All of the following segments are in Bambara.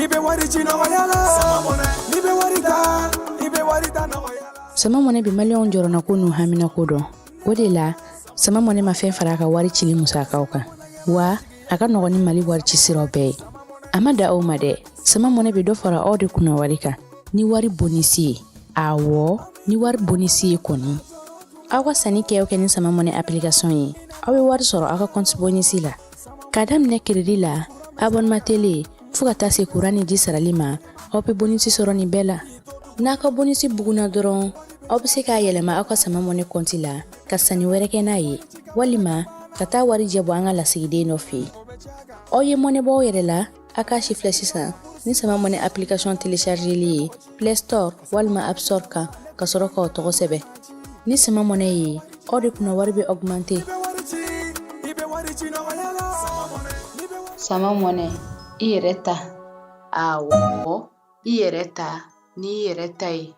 I bɛ wari ci nɔgɔya la. N'i bɛ wari ta, i bɛ wari ta nɔgɔya la. Sama Mɔnɛ bɛ maliyɛnw jɔrɔnako n'u haminako dɔn. O de la, Sama Mɔnɛ ma fɛn fara a ka wari cili musakaw kan. Wa a ka nɔgɔn ni Mali wari ci siraw bɛɛ ye. A ma dan o ma dɛ, Sama Mɔnɛ bɛ dɔ fara aw de kunna wari kan ni wari bonisi ye. Awɔ, ni wari bonisi ye kɔni. Aw ka sanni kɛ o kɛ ni Sama Mɔnɛ application ye, aw bɛ wari sɔrɔ aw ka compte bonisi la. K'a daminɛ crédit la, abonnement télé, fo ka taa se kuran ni ji sarali ma, aw bɛ bonisi sɔrɔ nin bɛɛ la. N'a ka bonisi bugunna dɔrɔn, aw bɛ se k'a yɛlɛma aw ka Sama Mɔnɛ kɔnti la ka sanni wɛrɛ kɛ n'a ye, walima ka taa warijɛ bɔ an ka lasigiden dɔ fɛ yen. Aw ye mɔnɛ bɔ aw yɛrɛ la, a k'a si filɛ sisan ni Sama Mɔnɛ application téléchargeli ye Play Store walima App Store kan ka sɔrɔ k'aw tɔgɔ sɛbɛn. Ni Sama Mɔnɛ ye, aw de kunna wari bɛ augmenter. Sama Mɔnɛ, i yɛrɛ ta. Awɔ, i yɛrɛ ta n'i yɛrɛ ta ye.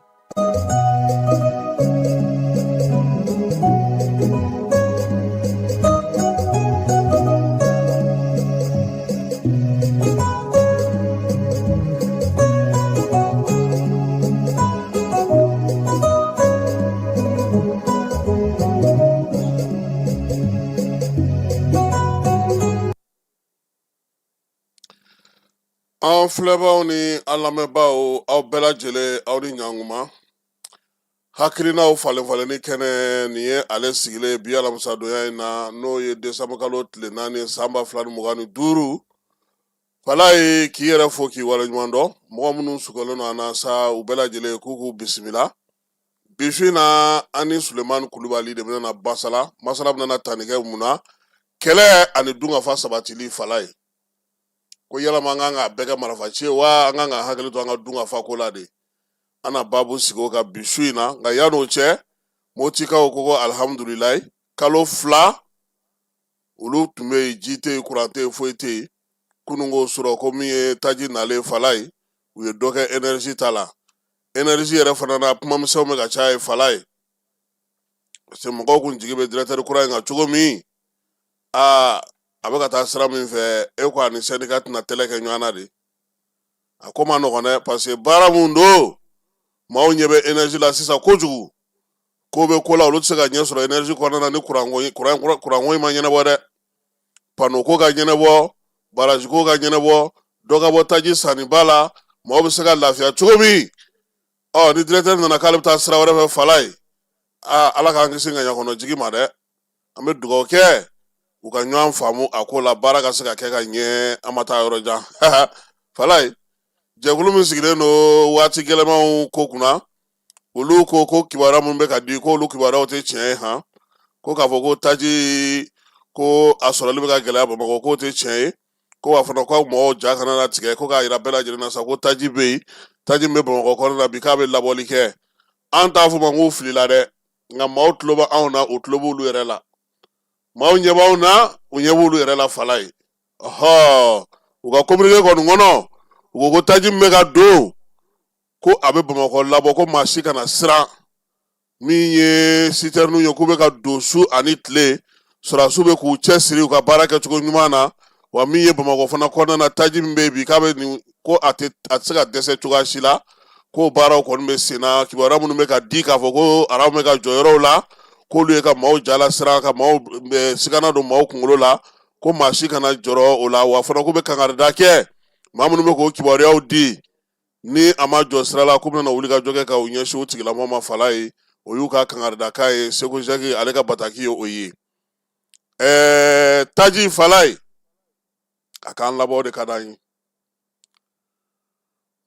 An filɛbaaw ni an lamɛnbaaw, aw bɛɛ lajɛlen, aw ni ɲankuma. Hakilinaw falen falenni kɛnɛ nin ye ale sigilen bi alamisadonya in na, n'o ye desanburu kalo tile 4, san 2025. Falaye k'i yɛrɛ fo k'i waleɲuman dɔn. Mɔgɔ minnu sɔgɔlen don an na sa, u bɛɛ lajɛlen k'u k'u bisimila. Bi su in na, an ni Sulemani Kulubali de bɛna masala. Masala bɛna tali kɛ mun na? Kɛlɛ ani dunkafa sabatili. Falaye ko yalama an kan k'a bɛɛ kɛ marifaci ye wa an kan ka hakili to an ka dunkafa ko la de? An na baabu sigi o kan bi su in na. Nka yann'o cɛ, Motikaw ko alihamudulilayi, kalo 2 olu tun bɛ yen, ji tɛ yen, kuran tɛ yen, foyi tɛ yen. Kununko sɔrɔ ko min ye taji nalen, Falaye, u ye dɔ kɛ énergie ta la. Énergie yɛrɛ fana na, kumamisɛnw bɛ ka caya ye, Falaye, parce que mɔgɔw kun jigi bɛ directeur kura in kan cogo min, aa, a bɛ ka taa sira min fɛ, e ko a ni syndicat tɛna tɛlɛ kɛ ɲɔgɔn na de. A ko ma nɔgɔn dɛ, parce que baara mun don, maaw ɲɛ bɛ énergie la sisan kojugu. Ko bɛ ko la, olu tɛ se ka ɲɛ sɔrɔ énergie kɔnɔna na ni kuranko in ma ɲɛnabɔ dɛ. Panneau ko ka ɲɛnabɔ, barrage ko ka ɲɛnabɔ, dɔ ka bɔ taji sanniba la, maaw bɛ se ka lafiya cogo min. Ɔ, ni directeur nana k'ale bɛ taa sira wɛrɛ fɛ, Falaye, aa, Ala k'an kisi ŋaɲa kɔnɔ jigi ma dɛ. An bɛ dugawu kɛ u ka ɲɔgɔn faamu a ko la, baara ka se ka kɛ ka ɲɛ. An ma taa yɔrɔ jan, Falaye. Jɛkulu min sigilen don waati gɛlɛmanw ko kunna, olu ko ko kibaruya minnu bɛ ka di, ko olu kibaruyaw tɛ tiɲɛ ye han. Ko k'a fɔ ko taji ko a sɔrɔli bɛ ka gɛlɛya Bamakɔ, k'o tɛ tiɲɛ ye. Ko wa fana ko mɔgɔw ja kana na tigɛ, ko k'a yira bɛɛ lajɛlen na sa ko taji bɛ yen, taji min bɛ Bamakɔ kɔnɔna na bi, k'a bɛ labɔli kɛ. An t'a fɔ ma k'u filila dɛ, nka maaw tulo bɛ anw na, u tulo b'olu yɛrɛ la. Maaw ɲɛ b'anw na, u ɲɛ b'olu yɛrɛ la, Falaye. Ɔhɔ, u ka communiqué kɔni kɔnɔ, u ko ko taji min bɛ ka don, ko a bɛ Bamakɔ labɔ, ko maa si kana siran. Min ye sitɛriniw ye, k'u bɛ ka don su ani tile, sɔrɔdasiw bɛ k'u cɛ siri u ka baara kɛcogo ɲuman na. Wa min ye Bamakɔ fana kɔnɔna na, taji min bɛ yen bi, k'a bɛ nin ko a tɛ se ka dɛsɛ cogoya si la, k'o baaraw kɔni bɛ sen na. Kibaruya minnu bɛ ka di k'a fɔ ko araw bɛ ka jɔ yɔrɔw la, k'olu ye ka maaw jala siran, ka maaw sigana don maaw kunkolo la, ko maa si kana jɔrɔ o la. Wa fana k'u bɛ kangarida kɛ maa minnu bɛ k'o kibaruyaw di, ni a ma jɔ sira la, k'u bɛna wuli ka jɔ kɛ ka u ɲɛsin u tigilamɔgɔ ma. Falaye, o y'u ka kangaridakan ye. Segu Jaki ale ka bataki ye o ye. Taji, Falaye, a k'an labɔ, o de ka d'an ye.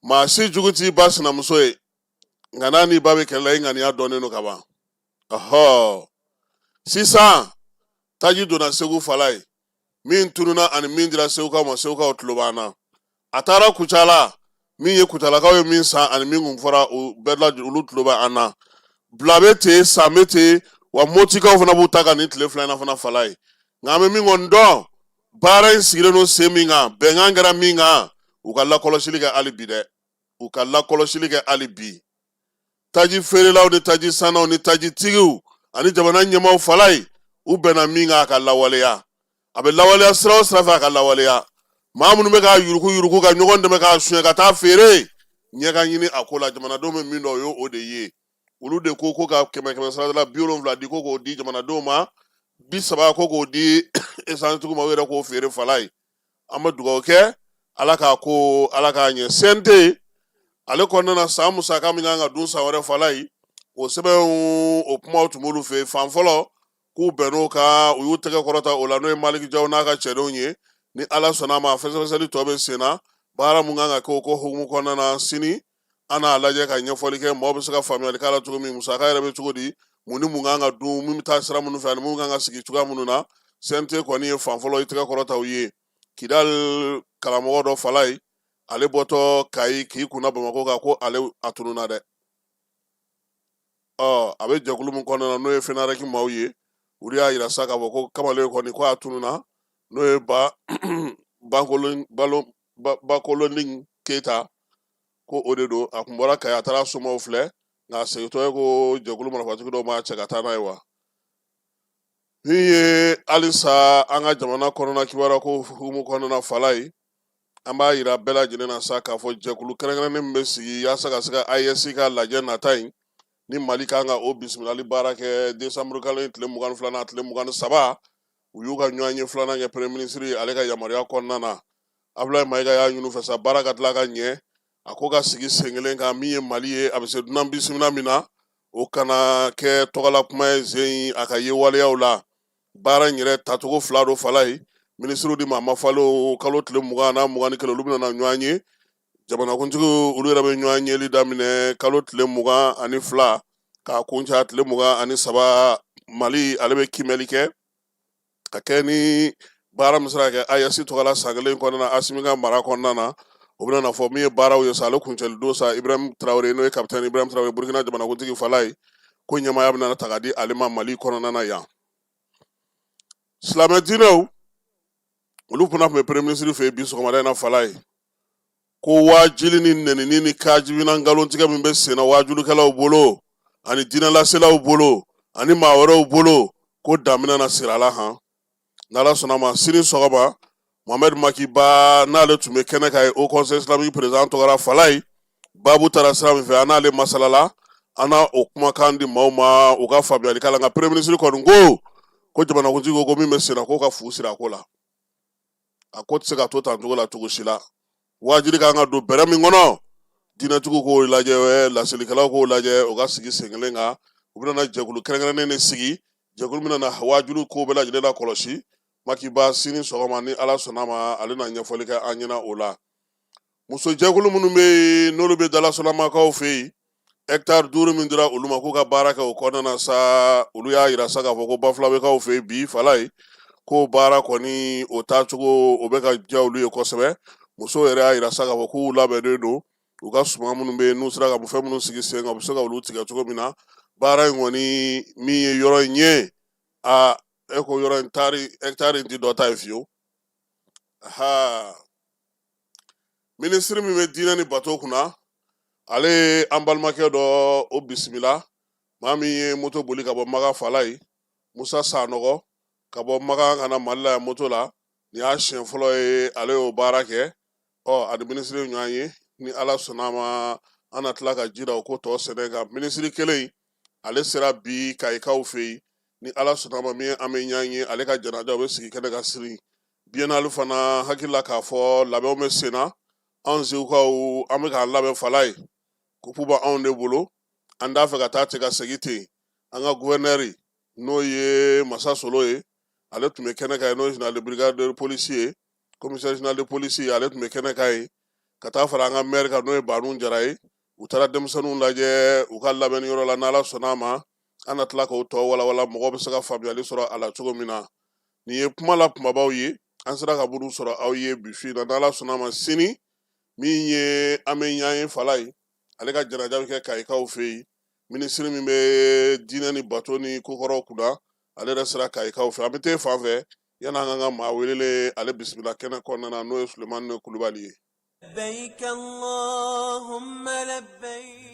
Maa si jugu t'i ba sinamuso ye, nka n'a n'i ba bɛ kɛlɛ la, i ŋaniya dɔnnen don ka ban. Ɔhɔ, sisan taji donna Segu, Falaye, min tununa ani min dira Segukaw ma, Segukaw tulo b'an na. A taara Kucala, min ye Kucalakaw ye min san ani min kun fɔra, u bɛɛ la olu tulo bɛ an na. Bila bɛ ten, san bɛ ten, wa Motikaw fana b'u ta kan nin tile 2 in na fana, Falaye. Nka an bɛ min kɔni dɔn, baara in sigilen don sen min kan, bɛnkan kɛra min kan, u ka lakɔlɔsili kɛ hali bi dɛ, u ka lakɔlɔsili kɛ hali bi. Taji feerelaw ni taji sannaw ni taji tigiw ani jamana ɲɛmaaw, Falaye, u bɛnna min kan, a ka lawaleya. A bɛ lawaleya sira o sira fɛ, a ka lawaleya. Maa minnu bɛ k'a yuruku yuruku ka ɲɔgɔn dɛmɛ k'a suɲɛ ka taa feere, ɲɛ ka ɲini a ko la. Jamanadenw bɛ min dɔn, o ye o de ye. Olu de ko ko ka kɛmɛ kɛmɛ sarada la 70 di, ko k'o di jamanadenw ma, 30 ko k'o di esantigiw ma, u yɛrɛ k'o feere. Falaye, an bɛ dugawu kɛ, Ala k'a ko, Ala k'a ɲɛ. CNT ale kɔnɔna na, san musaka min kan ka dun san wɛrɛ, Falaye, o sɛbɛnw, o kumaw tun b'olu fɛ yen. Fan fɔlɔ, k'u bɛnn'o kan, u y'u tɛgɛ kɔrɔta o la, n'o ye Maliki Jaw n'a ka cɛdenw ye. Ni Ala sɔnna a ma, fɛsɛfɛsɛli tɔ bɛ sen na. Baara mun kan ka kɛ o ko hukumu kɔnɔna na, sini an n'a lajɛ ka ɲɛfɔli kɛ, mɔgɔw bɛ se ka faamuyali k'a la cogo min, musaka yɛrɛ bɛ cogo di, mun ni mun kan ka dun, min bɛ taa sira minnu fɛ ani mun kan ka sigi cogoya minnu na. CNT kɔni ye fan fɔlɔ i tɛgɛ kɔrɔta u ye. Kidali karamɔgɔ dɔ, Falaye, ale bɔtɔ Kayi k'i kunna Bamakɔ kan, ko ale a tununna dɛ. Ɔ a bɛ jɛkulu min kɔnɔna na, n'o ye FENAREC maaw ye, olu y'a yira sa k'a fɔ ko kamalen kɔni ko a tununna, n'o ye ba bankolon balon Bakolonin Keyita, ko o de don. A kun bɔra Kayi, a taara somaw filɛ, nka a segintɔ ye, ko jɛkulu marifatigi dɔw m'a cɛ ka taa n'a ye. Wa min ye halisa an ka jamana kɔnɔna kibaruya ko hukumu kɔnɔna, Falaye, an b'a yira bɛɛ lajɛlen na sa k'a fɔ jɛkulu kɛrɛnkɛrɛnnen min bɛ sigi yaasa ka se ka AES ka lajɛ nata in, ni Mali kan ka o bisimilali baara kɛ desanburu kalo in tile 22 n'a tile 23, u y'u ka ɲɔgɔnye filanan kɛ premier ministre ale ka yamaruya kɔnɔna na. Abulayi Mayiga y'a ɲini u fɛ sa, baara ka tila ka ɲɛ, a ko ka sigi sen kelen kan. Min ye Mali ye, a bɛ se dunan bisimila min na, o kana kɛ tɔgɔla kuma ye zen, a ka ye waleyaw la. Baara in yɛrɛ tacogo fila don, Falaye. Minisiriw di maa mafalew, kalo tile 20 n'a 21, olu bɛna na ɲɔgɔn ye. Jamanakuntigiw, olu yɛrɛ bɛ ɲɔgɔn yeli daminɛ kalo tile 22 k'a kuncɛ tile 23. Mali ale bɛ kiimɛli kɛ ka kɛ ni baara min sera ka kɛ AES tɔgɔ la san kelen kɔnɔna na, Asimi ka mara kɔnɔna na, o bɛna na fɔ. Min ye baaraw ye sa, ale kuncɛli don sa, Ibrahim Traoré, n'o ye capitaine Ibrahim Traoré, Burkina jamanakuntigi, Falaye, ko ɲɛmaaya bɛna ta ka di ale ma Mali kɔnɔna na yan. Silamɛ diinɛw, olu fana tun bɛ premier ministre fɛ yen bi sɔgɔmada in na, Falaye. Ko waajuli ni nɛnini ni kajibina nkalontigɛ min bɛ senna waajulikɛlaw bolo ani diinɛlaselaw bolo ani maa wɛrɛw bolo, ko dan bɛna na siri a la han. N'Ala sɔnna ma, sini sɔgɔma, Mohamed Makiba, n'ale tun bɛ kɛnɛ kan ye, Haut Conseil islamique président tɔgɔra, Falaye, baabu taara sira min fɛ, an n'ale masalala, an n'a o kumakan di maaw ma u ka faamuyali k'a la. Nka premier ministre kɔni ko ko jamanakuntigi ko ko min bɛ senna, k'o ka fu siri a ko la. A ko tɛ se ka to tan cogo la cogo si la. Waajuli kan ka don bɛrɛ min kɔnɔ, diinɛtigiw k'o lajɛ, laselikɛlaw k'o lajɛ, u ka sigi sen kelen kan. U bɛna na jɛkulu kɛrɛnkɛrɛnnen de sigi, jɛkulu min na waajuli ko bɛɛ lajɛlen la kɔlɔsi. Makiba, sini sɔgɔma, ni Ala sɔnna ma, ale na ɲɛfɔli kɛ an ɲɛna o la. Musojɛkulu minnu bɛ yen, n'olu bɛ Dalasalamakaw fɛ yen, hectare 5 min dira olu ma k'u ka baara kɛ o kɔnɔna na sa, olu y'a yira sa k'a fɔ ko Bafulabekaw fɛ yen bi, Falaye, ko baara kɔni o taacogo, o bɛ ka diya olu ye kosɛbɛ. Musow yɛrɛ y'a yira sa k'a fɔ k'u labɛnnen don, u ka suman minnu bɛ yen, n'u sera ka fɛn minnu sigi sen kan, u bɛ se ka olu tigɛ cogo min na. Baara in kɔni min ye yɔrɔ in ye, aa, e ko yɔrɔ in tari hectare in ti dɔ ta ye fiyewu. Ha, minisiri min bɛ diinɛ ni bato kunna, ale ye an balimakɛ dɔ o bisimila, maa min ye moto boli ka bɔ Makan, Falaye, Musa Sanɔgɔ, ka bɔ Makan ka na Mali la yan moto la. Nin y'a siɲɛ fɔlɔ ye ale y'o baara kɛ. Ɔ ani minisiri ɲɔgɔn ye, ni Ala sɔnna a ma, an na tila ka ji da o ko tɔ sɛnɛ kan. Minisiri kelen in, ale sera bi Kayikaw fɛ yen. Ni Ala sɔnna a ma, min an bɛ ɲɔgɔn ye, ale ka janaja o bɛ sigi kɛnɛ kan sini. Biennale fana, hakili la k'a fɔ labɛnw bɛ sen na. Anw Segukaw, an bɛ k'an labɛn, Falaye. Kupu bɛ anw de bolo, an t'a fɛ ka taa ten ka segin ten. An ka guvɛnɛri, n'o ye Masa Solo ye, ale tun bɛ kɛnɛ kan yen, n'o ye général de brigade de police ye, commissaire général de police ye, ale tun bɛ kɛnɛ kan yen, ka taa fara an ka maire kan, n'o ye Banu Jara ye. U taara denmisɛnninw lajɛ u ka labɛnni yɔrɔ la. N'Ala sɔnna a ma, an na tila k'o tɔ walawala, mɔgɔw bɛ se ka faamuyali sɔrɔ a la cogo min na. Nin ye kuma la kumabaw ye an sera ka minnu sɔrɔ aw ye bi su in na. N'Ala sɔnna a ma, sini, min ye an bɛ ɲɔgɔn ye, Falaye, ale ka janaja bɛ kɛ Kayikaw fɛ yen. Minisiri min bɛ diinɛ ni bato ni kokɔrɔw kunna, ale yɛrɛ sera Kayikaw fɛ. An bɛ taa fan fɛ yanni an ka maa welelen ale bisimila kɛnɛ kɔnɔna na, n'o ye Sulemani Kulubali ye.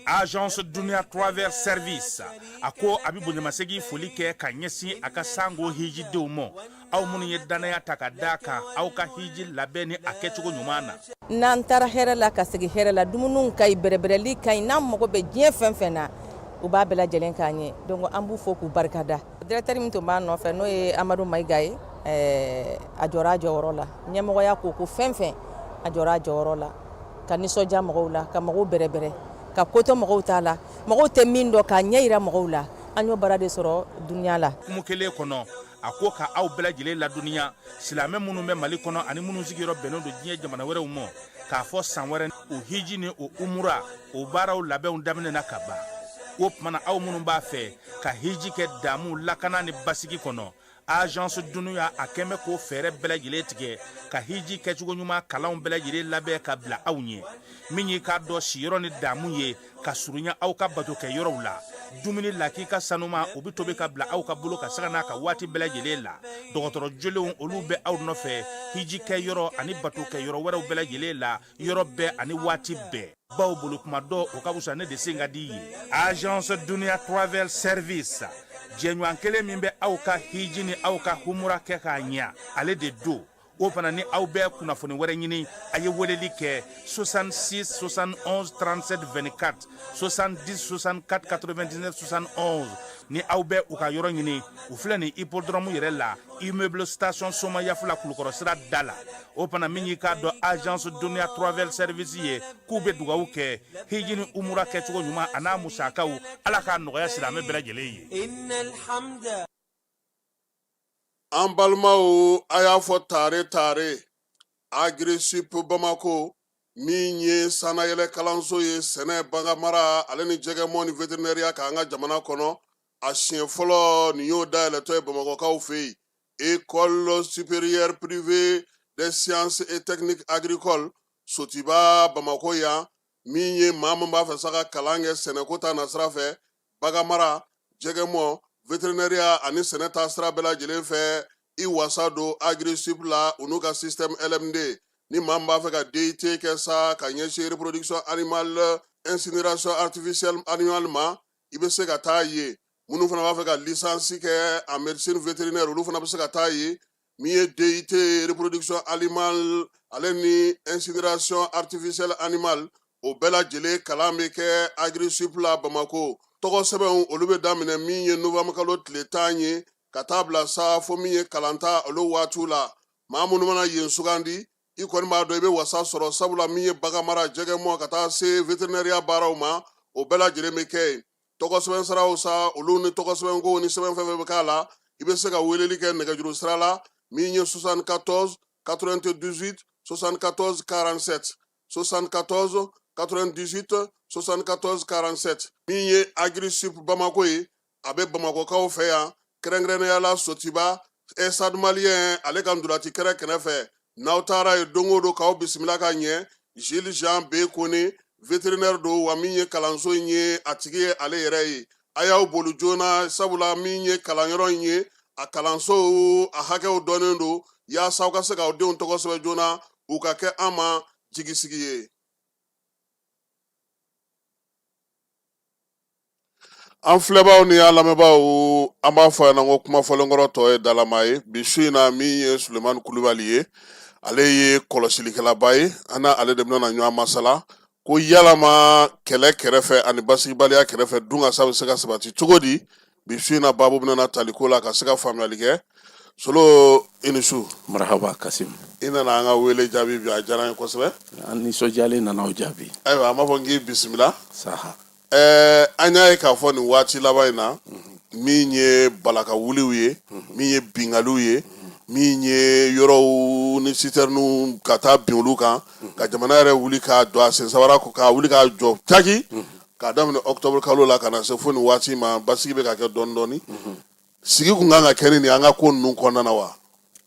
Agence Dunia Travel Service a ko a bɛ bonyamasegin foli kɛ ka ɲɛsin a ka sango hijidenw ma aw minnu ye dannaya ta ka da kan aw ka hiji labɛn ni a kɛcogo ɲuman na. N'an taara hɛrɛ la ka segin hɛrɛ la, dumuniw ka ɲi, bɛrɛbɛrɛli ka ɲi, n'an mago bɛ diɲɛ fɛn fɛn na, u b'a bɛɛ lajɛlen k'an ye. Donc an b'u fo k'u barikada. Directeur min tun b'a nɔfɛ n'o ye Amadu Mayiga ye, ɛɛ a jɔra a jɔyɔrɔ la. Ɲɛmɔgɔya ko ko fɛn fɛn, a jɔra a jɔyɔrɔ la ka nisɔndiya mɔgɔw la, ka mɔgɔw bɛrɛbɛrɛ, ka ko to mɔgɔw ta la, mɔgɔw tɛ min dɔn k'a ɲɛ jira mɔgɔw la. An y'o baara de sɔrɔ Dunia la. Hukumu kelen kɔnɔ, a ko ka aw bɛɛ lajɛlen ladɔnniya silamɛ minnu bɛ Mali kɔnɔ ani minnu sigiyɔrɔ bɛnnen don diɲɛ jamana wɛrɛw ma, k'a fɔ san wɛrɛ o hiji ni o umura o baaraw labɛnw daminɛna ka ban. O tuma na aw minnu b'a fɛ ka hiji kɛ damu lakana ni basigi kɔnɔ, agence Dunia a kɛn bɛ k'o fɛɛrɛ bɛɛ lajɛlen tigɛ ka hiji kɛcogo ɲuman kalanw bɛɛ lajɛlen labɛn ka bila aw ɲɛ min y'i k'a dɔn siyɔrɔ ni damu ye ka surunya aw ka batokɛ yɔrɔw la dumuni lakika sanuma o bɛ tobi ka bila aw ka bolo ka sanga n'a ka waati bɛɛ lajɛlen la dɔgɔtɔrɔ jolenw olu bɛ aw nɔfɛ hiji kɛ yɔrɔ ani batokɛ yɔrɔ wɛrɛw bɛɛ lajɛlen la yɔrɔ bɛɛ ani waati bɛɛ baw bolo kuma dɔ o ka fisa ne de sen ka di ye agence Dunia Travel Service jɛɲɔgɔn kelen min bɛ aw ka hiji ni aw ka humura kɛ k'a ɲɛ ale de don o fana ni aw bɛ kunnafoni wɛrɛ ɲini a ye weleli kɛ 66 71 37 24 70 64 99 71 ni aw bɛ u ka yɔrɔ ɲini u filɛ nin hippodrome yɛrɛ la immeuble station Somayaf la kulukɔrɔ sira da la o fana min y'i k'a dɔn agence Dunia Travel Service ye k'u bɛ dugawu kɛ hiji ni umura kɛcogo ɲuman a n'a musakaw ala k'a nɔgɔya silamɛ bɛɛ lajɛlen ye. An balimaw a y'a fɔ tare tare Agrisip Bamako min ye sannayɛlɛ kalanso ye sɛnɛ baganmara ale ni jɛgɛmɔ ni veterinɛriya kan an ka jamana kɔnɔ a siɲɛ fɔlɔ nin y'o dayɛlɛtɔ ye bamakɔkaw fɛ yen école supérieure privée des sciences et techniques agricoles sotiba bamako yan min ye maa min b'a fɛ sa ka kalan kɛ sɛnɛko ta nasira fɛ baganmara jɛgɛmɔ veterinɛriya ani sɛnɛ ta sira bɛɛ lajɛlen fɛ i wasa don agrisip la u n'u ka système LMD ni maa min b'a fɛ ka DUT kɛ sa ka ɲɛsin reproduction animale incinération artificielle animale ma i bɛ se ka taa yen minnu fana b'a fɛ ka licence kɛ en médecine vétérinaire olu fana bɛ se ka taa yen min ye DUT reproduction animale ale ni incinération artificielle animale o bɛɛ lajɛlen kalan bɛ kɛ agrisip la bamako tɔgɔ sɛbɛnw olu bɛ daminɛ min ye novembre kalo tile 10 ye ka taa bila sa fo min ye kalanta olu waatiw la maa minnu mana yen sugandi i kɔni b'a dɔn i bɛ wasa sɔrɔ sabula min ye baganmara jɛgɛmɔ ka taa se veterinɛriya baaraw ma o bɛɛ lajɛlen bɛ kɛ yen tɔgɔ sɛbɛn siraw sa olu ni tɔgɔ sɛbɛnko ni sɛbɛn fɛn fɛn bɛ k'a la i bɛ se ka weleli kɛ nɛgɛjuru sira la min ye 74 98 74 47 74 98 74 47 min ye agrisip bamako ye a bɛ bamakɔkaw fɛ yan kɛrɛnkɛrɛnnenya la sotiba stade malien ale ka ntolaci kɛrɛ kɛrɛfɛ n'aw taara yen don o don k'aw bisimila ka ɲɛ Gilles Jean B Kone vétérinaire don wa min ye kalanso in ye a tigi ye ale yɛrɛ ye a y'aw boli joona sabula min ye kalanyɔrɔ in ye a kalanso a hakɛw dɔnnen don yaasa aw ka se k'aw denw tɔgɔ sɛbɛn joona u ka kɛ an ma jigisigi ye an filɛbaaw ni an lamɛnbaaw an b'a fɔ yan ko kuma fɔlenkɔrɔ tɔ ye dalama ye bi su in na min ye sulemani kulubali ye ale ye kɔlɔsilikɛlaba ye an n'ale de bɛna na ɲɔgɔn masala ko yalama kɛlɛ kɛrɛfɛ ani basigibaliya kɛrɛfɛ dun ka sa bɛ se ka sabati cogo di bi su in na baabu bɛna na tali ko la ka se ka faamuyali kɛ solo i ni su marahaba kasim i nana an ka wele jaabi bi a diyara an ye kosɛbɛ an nisɔndiyalen nana o jaabi ayiwa an b'a fɔ n k'i bisimila saha ɛɛ an y'a ye k'a fɔ nin waati laban in na min ye balaka wuliw ye min ye binkaliw ye min ye yɔrɔw ni sitɛriniw ka taa bin olu kan ka jamana yɛrɛ wuli k'a don a sen sabara k'a wuli k'a jɔ caki k'a daminɛ octobre kalo la ka na se fo nin waati ma basigi bɛ ka kɛ dɔɔni dɔɔni sigi kun kan ka kɛ ni nin an ka ko ninnu kɔnɔna na wa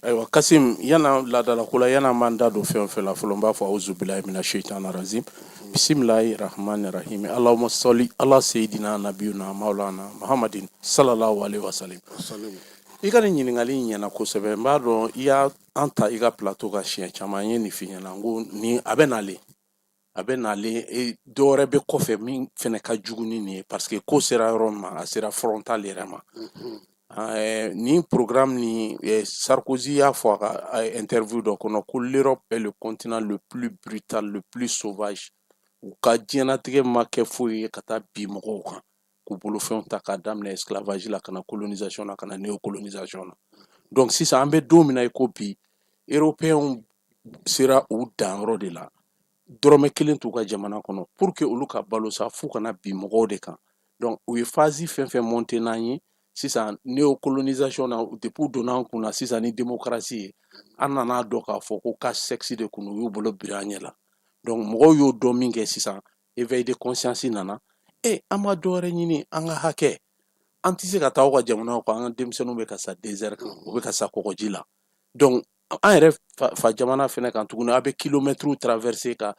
ayiwa kasim yana laadalako la yana b'an da don fɛn o fɛn la fɔlɔ n b'a fɔ auzubilahi mina shaitani razim bisimilahi rahmani rahim allahumma salli ala seyidina nabiyuna maulana muhammadin sallallahu alaihi wasallam i ka nin ɲininkali in ɲɛna kosɛbɛ n b'a dɔn i y'a an ta i ka plateau kan siɲɛ caman n ye nin f'i ɲɛna n ko nin a bɛ nalen A bɛ nalen e, dɔwɛrɛ bɛ kɔfɛ min fɛnɛ ka jugu ni nin ye, parce que ko sera yɔrɔ min ma, a sera frontal yɛrɛ ma. Nin programme ni Sarkozy y'a fɔ a ka interview dɔ kɔnɔ ko l'Europe est le continent le plus brutal, le plus sauvage. U ka diɲɛnatigɛ ma kɛ foyi ye ka taa bi mɔgɔw kan, k'u bolofɛnw ta, k'a daminɛ esclavage la, ka na colonisation na, ka na néocolonisation na. Donc sisan an bɛ don min na i ko bi, européens sera u danyɔrɔ de la. Dɔrɔmɛ kelen t'u ka jamana kɔnɔ. Pour que olu ka balo sa, f'u kana bin mɔgɔw de kan. Donc u ye phase fɛn fɛn monter n'an ye sisan, néocolonisation na, depuis u donna an kunna sisan ni démocratie ye, an nana dɔn k'a fɔ ko cache-sexe de kun, u y'u bolo biri an ɲɛ la. Donc mɔgɔw y'o dɔn min kɛ sisan, éveil de conscience nana. E, an ma dɔwɛrɛ ɲini, an ka hakɛ. An tɛ se ka taa aw ka jamanaw kan, an ka denmisɛnninw bɛ ka sa désert kan, u bɛ ka sa kɔgɔji la. Donc an yɛrɛ fa jamana fɛnɛ kan tuguni, a bɛ kilomɛtiriw traverser ka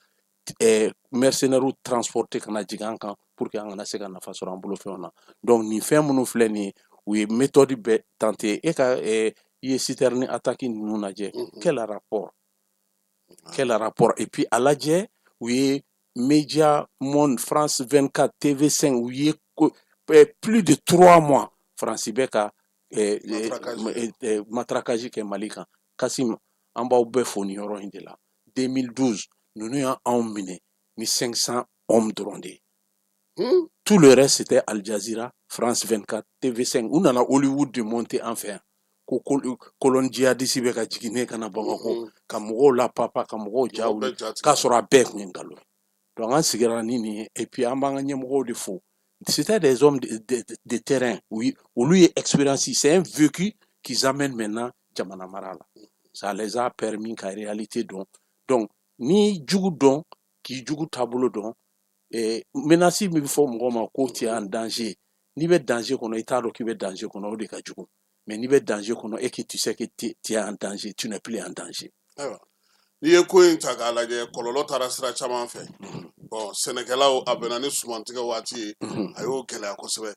mercenaires transporter ka na jigin an kan pour que an kana se ka nafa sɔrɔ an bolofɛnw na. Donc nin fɛn minnu filɛ nin ye, u ye méthode bɛɛ tenter. E ka i ye citerne attaque ninnu lajɛ, quel rapport, quel rapport? Et puis a lajɛ, u ye Média Monde, France 24, TV5, u ye plus de 3 mois Faransi bɛ ka matraquage kɛ Mali kan. Kasim, an b'aw bɛɛ fo nin yɔrɔ in de la. 2012, ninnu y'anw minɛ ni 500 hommes dɔrɔn de ye. Tout le reste, c'était Al Jazeera, France 24, TV5. U nana Hollywood de monter an fɛ yan ko colonne djihadiste bɛ ka jigin ne ka na Bamakɔ, ka mɔgɔw la papa, ka mɔgɔw ja wuli, k'a sɔrɔ a bɛɛ tun ye nkalon ye. Donc an sigira ni nin ye, et puis an b'an ka ɲɛmɔgɔw de fo. C'était des hommes de terrain. Oui, olu ye expérience, c'est un vécu qu'ils amènent maintenant jamana mara la. Ça les a permis ka réalité dɔn. Donc ni jugu dɔn, k'i jugu taabolo dɔn, menace min bɛ fɔ mɔgɔ ma ko tu es en danger, n'i bɛ danger kɔnɔ, i t'a dɔn k'i bɛ danger kɔnɔ, o de ka jugu. Mais n'i bɛ danger kɔnɔ et que tu sais que tu es en danger, tu n'es plus en danger. Ayiwa, n'i ye ko in ta k'a lajɛ, kɔlɔlɔ taara sira caman fɛ. Bɔn, sɛnɛkɛlaw, a bɛnna ni sumantigɛ waati ye, a y'o gɛlɛya kosɛbɛ.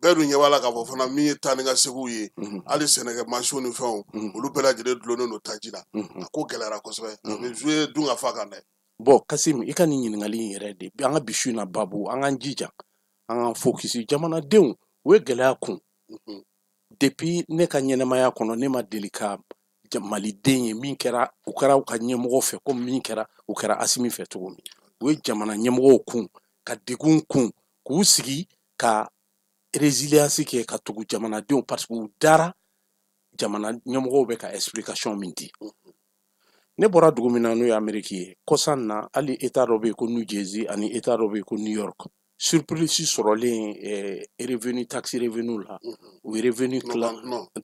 Bɛɛ dun ɲɛ b'a la k'a fɔ fana min ye taa ni ka seginw ye, hali sɛnɛkɛ mansinw ni fɛnw, olu bɛɛ lajɛlen dulonnen don taji la. A ko gɛlɛyara kosɛbɛ, a bɛ jouer dun ka fa kan dɛ. Bon Kasim, i ka nin ɲininkali in yɛrɛ de, an ka bi su in na babu, an k'an jija, an k'an focus. Jamanadenw, u ye gɛlɛya kun. Depuis ne ka ɲɛnɛmaya kɔnɔ, ne ma deli ka maliden ye min kɛra, u kɛra u ka ɲɛmɔgɔ fɛ ko min kɛra, u kɛra Asimi fɛ cogo min. U ye jamana ɲɛmɔgɔw kun ka degun kun, k'u sigi ka résilience kɛ, ka tugu jamanadenw, parce que u dara jamana ɲɛmɔgɔw bɛ ka explication min di. Ne bɔra dugu min na, n'o ye Amérique ye, kɔsan na, hali état dɔ bɛ yen ko New Jersey ani état dɔ bɛ yen ko New York, surplus sɔrɔlen revenu, taxe revenu la, u ye revenu tila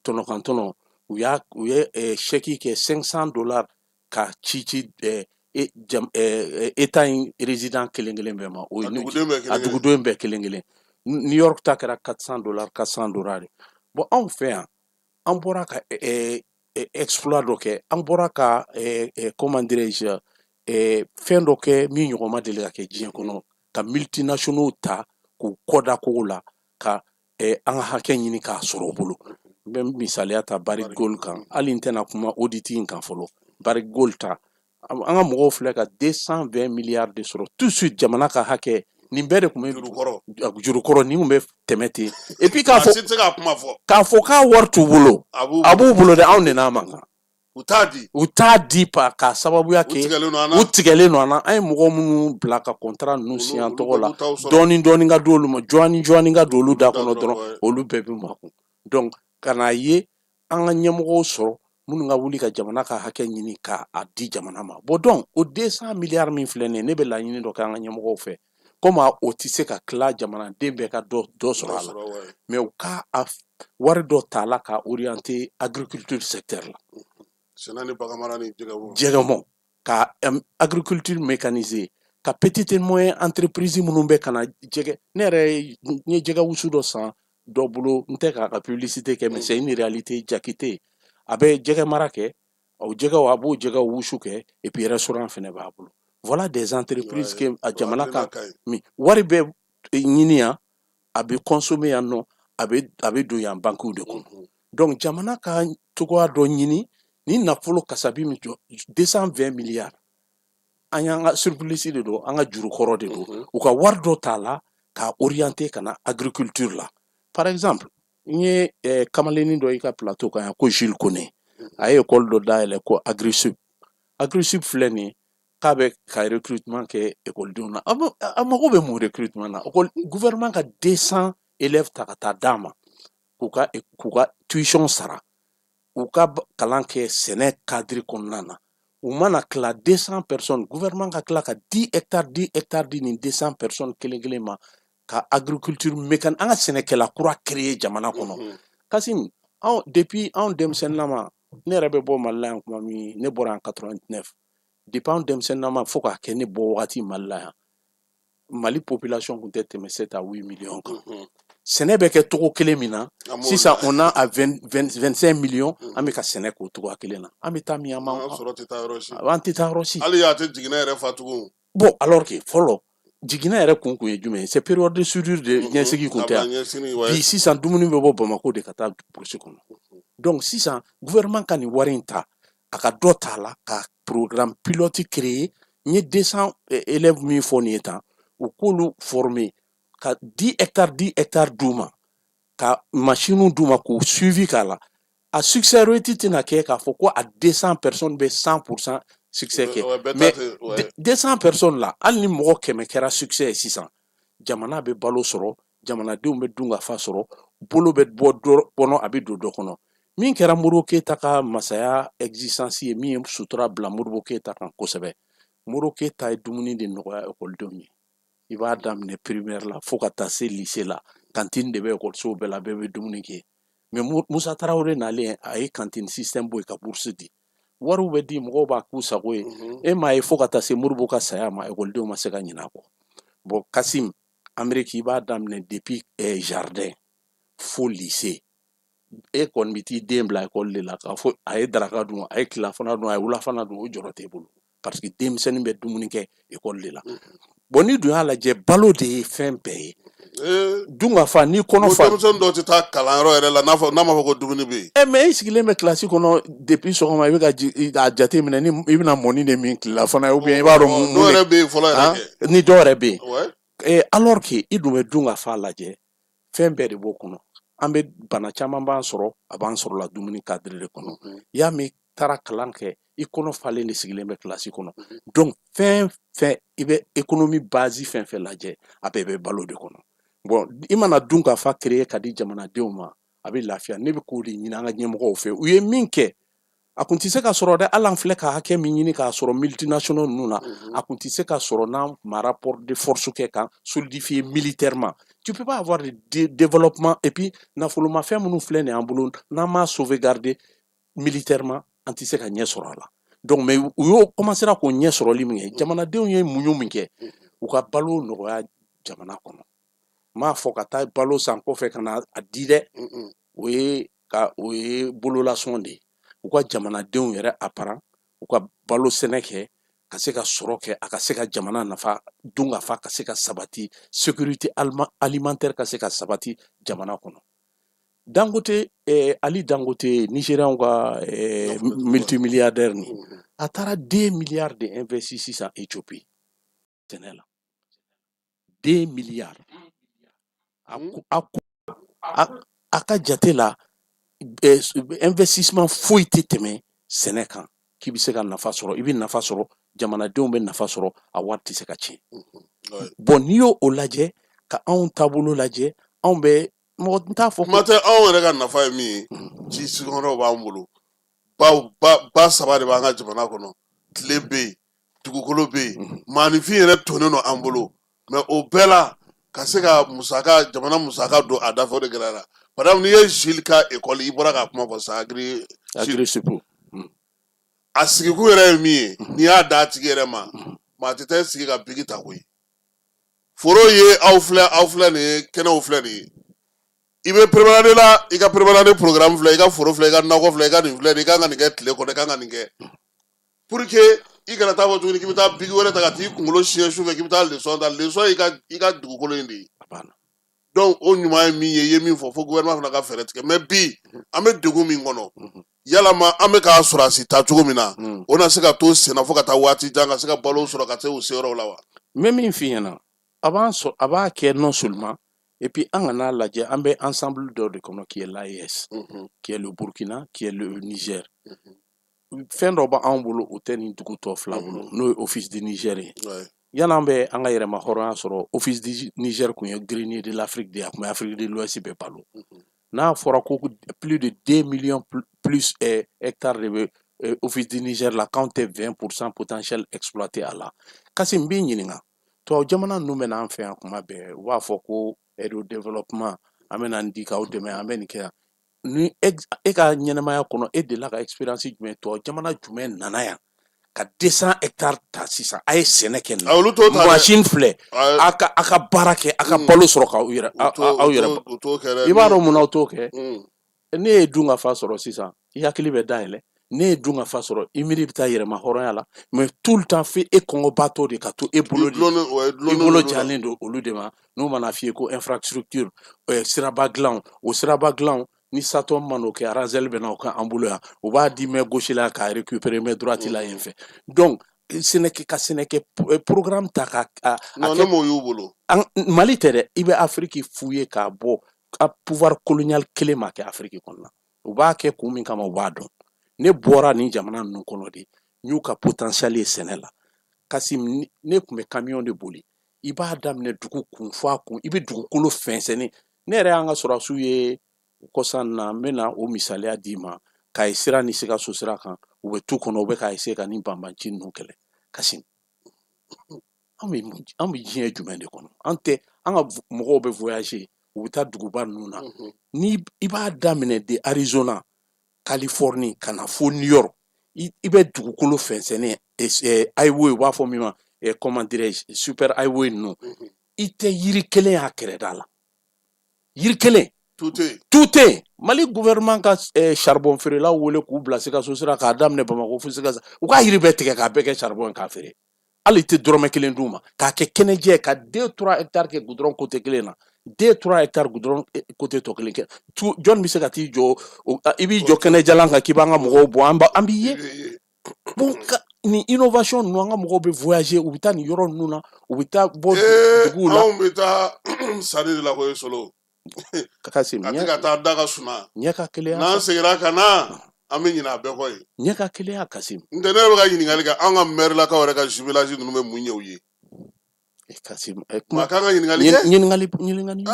tɔnɔ kan tɔnɔ. U ye chèque kɛ 500 dollars ka ci ci état in résident kelen kelen bɛɛ ma. O ye a dugudenw bɛɛ kelen kelen. New York ta kɛra 400 dollars, 400 dollars de. Bon, anw fɛ yan, an bɔra ka exploit dɔ kɛ, an bɔra ka, comment dirais-je, fɛn dɔ kɛ min ɲɔgɔn ma deli ka kɛ diɲɛ kɔnɔ, ka multinationaux ta k'u kɔda kogo la ka an ka hakɛ ɲini k'a sɔrɔ u bolo. N bɛ misaliya ta Barrick Gold kan. Hali n tɛna kuma audit in kan fɔlɔ. Barrick Gold ta, an ka mɔgɔw filɛ ka 220 milliards de sɔrɔ tout de suite, jamana ka hakɛ. Nin bɛɛ de tun bɛ jurukɔrɔ, nin tun bɛ tɛmɛ ten. Et puis k'a fɔ k'a fɔ k'a wari t'u bolo, a b'u bolo dɛ, anw de n'a man kan. U t'a di. U t'a di pa k'a sababuya kɛ u tigɛlen don an na. An ye mɔgɔ minnu bila ka contrat ninnu signer an tɔgɔ la, dɔɔni dɔɔni ka d'olu ma, jɔni jɔni ka don olu da kɔnɔ dɔrɔn, olu bɛɛ bɛ makun. Donc ka n'a ye an ka ɲɛmɔgɔw sɔrɔ minnu ka wuli ka jamana ka hakɛ ɲini k'a di jamana ma. Bon, donc o 200 milliards min filɛ nin ye, ne bɛ laɲini dɔ kɛ an ka ɲɛmɔgɔw fɛ. Komi o tɛ se ka tila jamanaden bɛɛ ka dɔ dɔ sɔrɔ a la, mais u ka a wari dɔ ta la ka orienter agriculture secteur la. Sɛnɛ ni baganmara ni jɛgɛmɔ. Jɛgɛmɔ, ka agriculture mécanisée, ka petite et moyenne entreprise minnu bɛ ka na jɛgɛ. Ne yɛrɛ n ye jɛgɛ wusu dɔ san dɔ bolo, n tɛ k'a ka publicité kɛ, mais c'est une réalité. Jakite, a bɛ jɛgɛ mara kɛ, o jɛgɛw, a b'o jɛgɛw wusu kɛ, et puis restaurant fɛnɛ b'a bolo. Voilà des entreprises que a jamana ka min wari bɛ ɲini yan, a bɛ consommer yan nɔ, a bɛ don yan banques de kɔnɔ. Donc jamana ka cogoya dɔ ɲini ni nafolo kasabi min jɔ, 220 milliards. An y'an ka surplus de don, an ka juru kɔrɔ de don. U ka wari dɔ t'a la k'a orienter ka na agriculture la. Par exemple, n ye kamalennin dɔ i ka plateau kan yan ko Jules Kone, a ye école dɔ dayɛlɛ ko Agrisup. Agrisup filɛ nin ye, k'a bɛ ka recrutement kɛ ekɔlidenw na. A mago bɛ mun recrutement na? Gouvernement ka 200 élèves ta ka taa d'a ma k'u ka tuition sara, u ka kalan kɛ sɛnɛ cadre kɔnɔna na. U mana tila, 200 personnes, gouvernement ka tila ka 10 hectares, 10 hectares di nin 200 personnes kelen kelen ma ka agriculture mécanique, an ka sɛnɛkɛla kura créer jamana kɔnɔ. Kasim, anw depuis anw denmisɛnninama, ne yɛrɛ bɛ bɔ Mali la yan tuma min, ne bɔra yan 89. Depuis anw denmisɛnninama fo k'a kɛ ne bɔ wagati Mali la yan, Mali population tun tɛ tɛmɛ 7 à 8 millions kan. Sɛnɛ bɛ kɛ cogo kelen min na, sisan on a à 20, 20, 25 millions, an bɛ ka sɛnɛ k'o cogoya kelen na. An bɛ taa min? An sɔrɔ tɛ taa yɔrɔ si. An tɛ taa yɔrɔ si. Hali a tɛ jiginɛ yɛrɛ fa tugun. Bon, alors que fɔlɔ jiginɛ yɛrɛ kun ye jumɛn ye? C'est période de soudure de ɲɛsigi kun tɛ yan. Bi sisan, dumuni bɛ bɔ Bamako de ka taa brousse kɔnɔ. Donc sisan, gouvernement ka nin wari in ta, a ka dɔ t'a la ka programme pilote créer. N ye 200 élèves min fɔ nin ye tan, u k'olu former ka 10 hectares, 10 hectares d'u ma, ka machines d'u ma, k'u suivi k'a la. A succès rate tɛna kɛ k'a fɔ ko a 200 personnes bɛ 100% succès kɛ, mais 200 personnes la, hali ni mɔgɔ 100 kɛra succès ye sisan, jamana bɛ balo sɔrɔ, jamanadenw bɛ dun ka fa sɔrɔ, bolo bɛ bɔ dɔ kɔnɔ, a bɛ don dɔ kɔnɔ. Min kɛra Modibo Keyita ka masaya existence ye, min ye sutura bila Modibo Keyita kan kosɛbɛ, Modibo Keyita ye dumuni de nɔgɔya ekɔlidenw ye. I b'a daminɛ primaire la fo ka taa se lycée la, cantine de bɛ ekɔlisow bɛɛ la, bɛɛ bɛ dumuni kɛ. Mais Musa Tarawele nalen, a ye cantine système bɔ yen ka bourse di. Wariw bɛ di, mɔgɔw b'a k'u sago ye. E m'a ye, fo ka taa se Modibo ka saya ma, ekɔlidenw ma se ka ɲinɛ a kɔ. Bon, Kasim, Amérique, i b'a daminɛ depuis jardin fo lycée, e kɔni bɛ t'i den bila ekɔli de la k'a fɔ a ye daraka dun, a ye tilafana dun, a ye wulafana dun, o jɔrɔ t'e bolo, parce que denmisɛnnin bɛ dumuni kɛ ekɔli de la. Bon, ni dun y'a lajɛ, balo de ye fɛn bɛɛ ye. Dun ka fa, n'i kɔnɔ fa. Denmisɛnnin dɔw tɛ taa kalanyɔrɔ yɛrɛ la n'a ma fɔ ko dumuni bɛ yen. Ɛ, mais e sigilen bɛ kilasi kɔnɔ depuis sɔgɔma, i bɛ ka a jate minɛ ni i bɛna mɔni de min tilelafana ye, ou bien i b'a dɔn mun. Dɔw yɛrɛ bɛ yen fɔlɔ yɛrɛ kɛ. Ni dɔw yɛrɛ bɛ yen, alors que i dun bɛ dun ka fa lajɛ, fɛn bɛɛ de b'o kɔnɔ. An bɛ bana caman b'an sɔrɔ, a b'an sɔrɔ la dumuni cadre de kɔnɔ. I y'a mɛn, taara kalan kɛ, i kɔnɔ falen de sigilen bɛ kilasi kɔnɔ. Donc fɛn fɛn i bɛ économie base fɛn fɛn lajɛ, a bɛɛ bɛ balo de kɔnɔ. Bon, i mana dun ka fa créer ka di jamanadenw ma, a bɛ lafiya. Ne bɛ k'o de ɲini an ka ɲɛmɔgɔw fɛ. U ye min kɛ, a kun tɛ se ka sɔrɔ dɛ. Hali an filɛ ka hakɛ min ɲini k'a sɔrɔ multinationaux ninnu na, a kun tɛ se ka sɔrɔ n'an ma rapport de force kɛ kan solidifier militairement. Tu peux pas avoir de développement et puis nafolomafɛn minnu filɛ nin y'an bolo, n'an m'a sauvegarder militairement, an tɛ se ka ɲɛ sɔrɔ a la. Donc mais u y'o commencé k'o ɲɛ sɔrɔli min kɛ, jamanadenw ye muɲu min kɛ, u ka balo nɔgɔya jamana kɔnɔ. N m'a fɔ ka taa balo san kɔfɛ ka na a di dɛ, o ye bololasɔn de ye. U ka jamanadenw yɛrɛ apparan, u ka balo sɛnɛ kɛ ka se ka sɔrɔ kɛ, a ka se ka jamana nafa, dun ka fa ka se ka sabati, sécurité alimentaire ka se ka sabati jamana kɔnɔ. Dangote, Ali Dangote, Nigérianw ka multimilliardaire nin, a taara 2 milliards de investi sisan Éthiopie sɛnɛ la, 2 milliards. A ka jate la, investissement foyi tɛ tɛmɛ sɛnɛ kan k'i bɛ se ka nafa sɔrɔ. I bɛ nafa sɔrɔ, jamanadenw bɛ nafa sɔrɔ, a wari tɛ se ka tiɲɛ. Bon, n'i y'o o lajɛ ka anw taabolo lajɛ, anw bɛ mɔgɔ n t'a fɔ. Kuma tɛ, anw yɛrɛ ka nafa ye min ye, ji sigiyɔrɔ b'an bolo, ba ba saba de b'an ka jamana kɔnɔ, tile bɛ yen, dugukolo bɛ yen, maanifin yɛrɛ tonnen don an bolo. Mais o bɛɛ la, ka se ka musaka, jamana musaka don a da fɛ, o de gɛlɛyara. Par exemple, n'i ye Jules ka école, i bɔra ka kuma fɔ sisan, agri Agrisup. A sigikun yɛrɛ ye min ye, n'i y'a d'a tigi yɛrɛ ma, maa tɛ taa i sigi ka biki ta koyi. Foro ye, aw filɛ nin ye, kɛnɛw filɛ nin ye. I bɛ première année la, i ka première année programme filɛ, i ka foro filɛ, i ka nakɔ filɛ, i ka nin filɛ nin ye, i kan ka nin kɛ tile kɔnɔ, i kan ka nin kɛ pour que i kana taa fɔ tuguni k'i bɛ taa biki wɛrɛ ta ka t'i kunkolo siɲɛ su fɛ k'i bɛ taa leçon ta. Leçon i ka dugukolo in de ye. A banna. Donc o ɲuman ye min ye, i ye min fɔ, fo gouvernement fana ka fɛɛrɛ tigɛ. Mais bi, an bɛ degun min kɔnɔ. Yalama an bɛ k'a sɔrɔdasi ta cogo min na, o na se ka to senna fo ka taa waati jan ka se ka balo sɔrɔ ka se u seyɔrɔw la wa? N bɛ min f'i ɲɛna, a b'an sɔrɔ, a b'a kɛ non seulement, et puis an kana lajɛ, an bɛ ensemble dɔ de kɔnɔ qui est l'AES, qui est le Burkina, qui est le Niger. Fɛn dɔ b'anw bolo, o tɛ nin dugu tɔ fila bolo, n'o ye Office du Niger ye. Yan'an bɛ an ka yɛrɛma hɔrɔnya sɔrɔ, Office du Niger kun ye grenier de l'Afrique de ye, a kun bɛ Afrique de l'Ouest bɛɛ balo. N'a fɔra ko plus de 2 millions plus hectares de bɛ Office du Niger la, k'anw tɛ 20% potentiel exploité a la. Kasi n b'i ɲininka, tubabu jamana ninnu bɛ n'an fɛ yan kuma bɛɛ, u b'a fɔ ko aide au développement, an bɛ na nin di k'aw dɛmɛ, an bɛ nin kɛ yan. Ni e ka ɲɛnɛmaya kɔnɔ, e delila ka expérience jumɛn, tubabu jamana jumɛn nana yan ka 200 hectares ta sisan, a ye sɛnɛ kɛ nin Ah, olu t'o ta dɛ. Machine filɛ, a ka baara kɛ, a ka balo sɔrɔ k'aw yɛrɛ aw yɛrɛ. U t'o kɛ dɛ. I b'a dɔn mun na u t'o kɛ? Ne ye dun ka fa sɔrɔ sisan, i hakili bɛ dayɛlɛ. Ne ye dun ka fa sɔrɔ, i miiri bɛ taa yɛrɛma hɔrɔnya la, mais tout le temps fo e kɔngɔbatɔ de ka to e bolo de, i bolo jalen don olu de ma. N'u mana f'i ye ko infrastructure, siraba dilan, o siraba dilan ni Satom man'o kɛ, Rensel bɛ na o kɛ an bolo yan, u b'a di main gauche la k'a récupérer main droite la yen fɛ. Donc sɛnɛkɛ ka sɛnɛkɛ programme ta ka a Non, ne m'o y'u bolo. Mali tɛ dɛ, i bɛ Afiriki f'u ye k'a bɔ a pouvoir colonial kelen ma kɛ Afiriki kɔnɔna. U b'a kɛ kun min kama, u b'a dɔn. Ne bɔra nin jamana ninnu kɔnɔ de, n y'u ka potentiel ye sɛnɛ la. Kasi ne tun bɛ camion de boli, i b'a daminɛ dugu kun fo a kun, i bɛ dugukolo fɛnsɛnni. Ne yɛrɛ y'an ka sɔrɔdasiw ye kɔsan na, n bɛna o misaliya d'i ma. Kayi sira ni Sikaso sira kan, u bɛ tu kɔnɔ, u bɛ k'a essayer ka nin banbanci ninnu kɛlɛ. Kasi an bɛ diɲɛ jumɛn de kɔnɔ? An tɛ an ka mɔgɔw bɛ voyager, u bɛ taa duguba ninnu na. Ni i b'a daminɛ de Arizona, Californie, ka na fo New York, i bɛ dugukolo fɛnsɛnnen, highway, u b'a fɔ min ma, comment dirais-je, super highway ninnu, i tɛ yiri kelen y'a kɛrɛda la, yiri kelen. Tout tɛ. Tout tɛ yen. Mali gouvernement ka charbon feerelaw wele k'u bila Sikaso sira, k'a daminɛ Bamakɔ fo Sikaso, u ka yiri bɛɛ tigɛ k'a bɛɛ kɛ charbon ye k'a feere. Hali i tɛ dɔrɔmɛ kelen d'u ma k'a kɛ kɛnɛjɛ, ka 2, 3 hectares kɛ goudron côté kelen na, 2, 3 hectares goudron côté tɔ kelen kɛ. Tu jɔn bɛ se ka t'i jɔ, i b'i jɔ kɛnɛjalan kan k'i b'an ka mɔgɔw bɔ, an b'i ye. Bon, ka nin innovation ninnu, an ka mɔgɔw bɛ voyager, u bɛ taa nin yɔrɔ ninnu na, u bɛ taa bɔ duguw la. Anw bɛ taa sanni de la koyi, Solo. Kasim, a tɛ ka taa da ka suma. Ɲɛ ka keleya. N'an seginna ka na, an bɛ ɲinɛ a bɛɛ kɔ yen. Ɲɛ ka keleya, Kasim. N tɛ, ne yɛrɛ bɛ ka ɲininkali kɛ, an ka mɛrilakaw yɛrɛ ka jumelage ninnu bɛ mun ɲɛ u ye? Kasim, maa kan ka ɲininkali kɛ. Ɲininkali.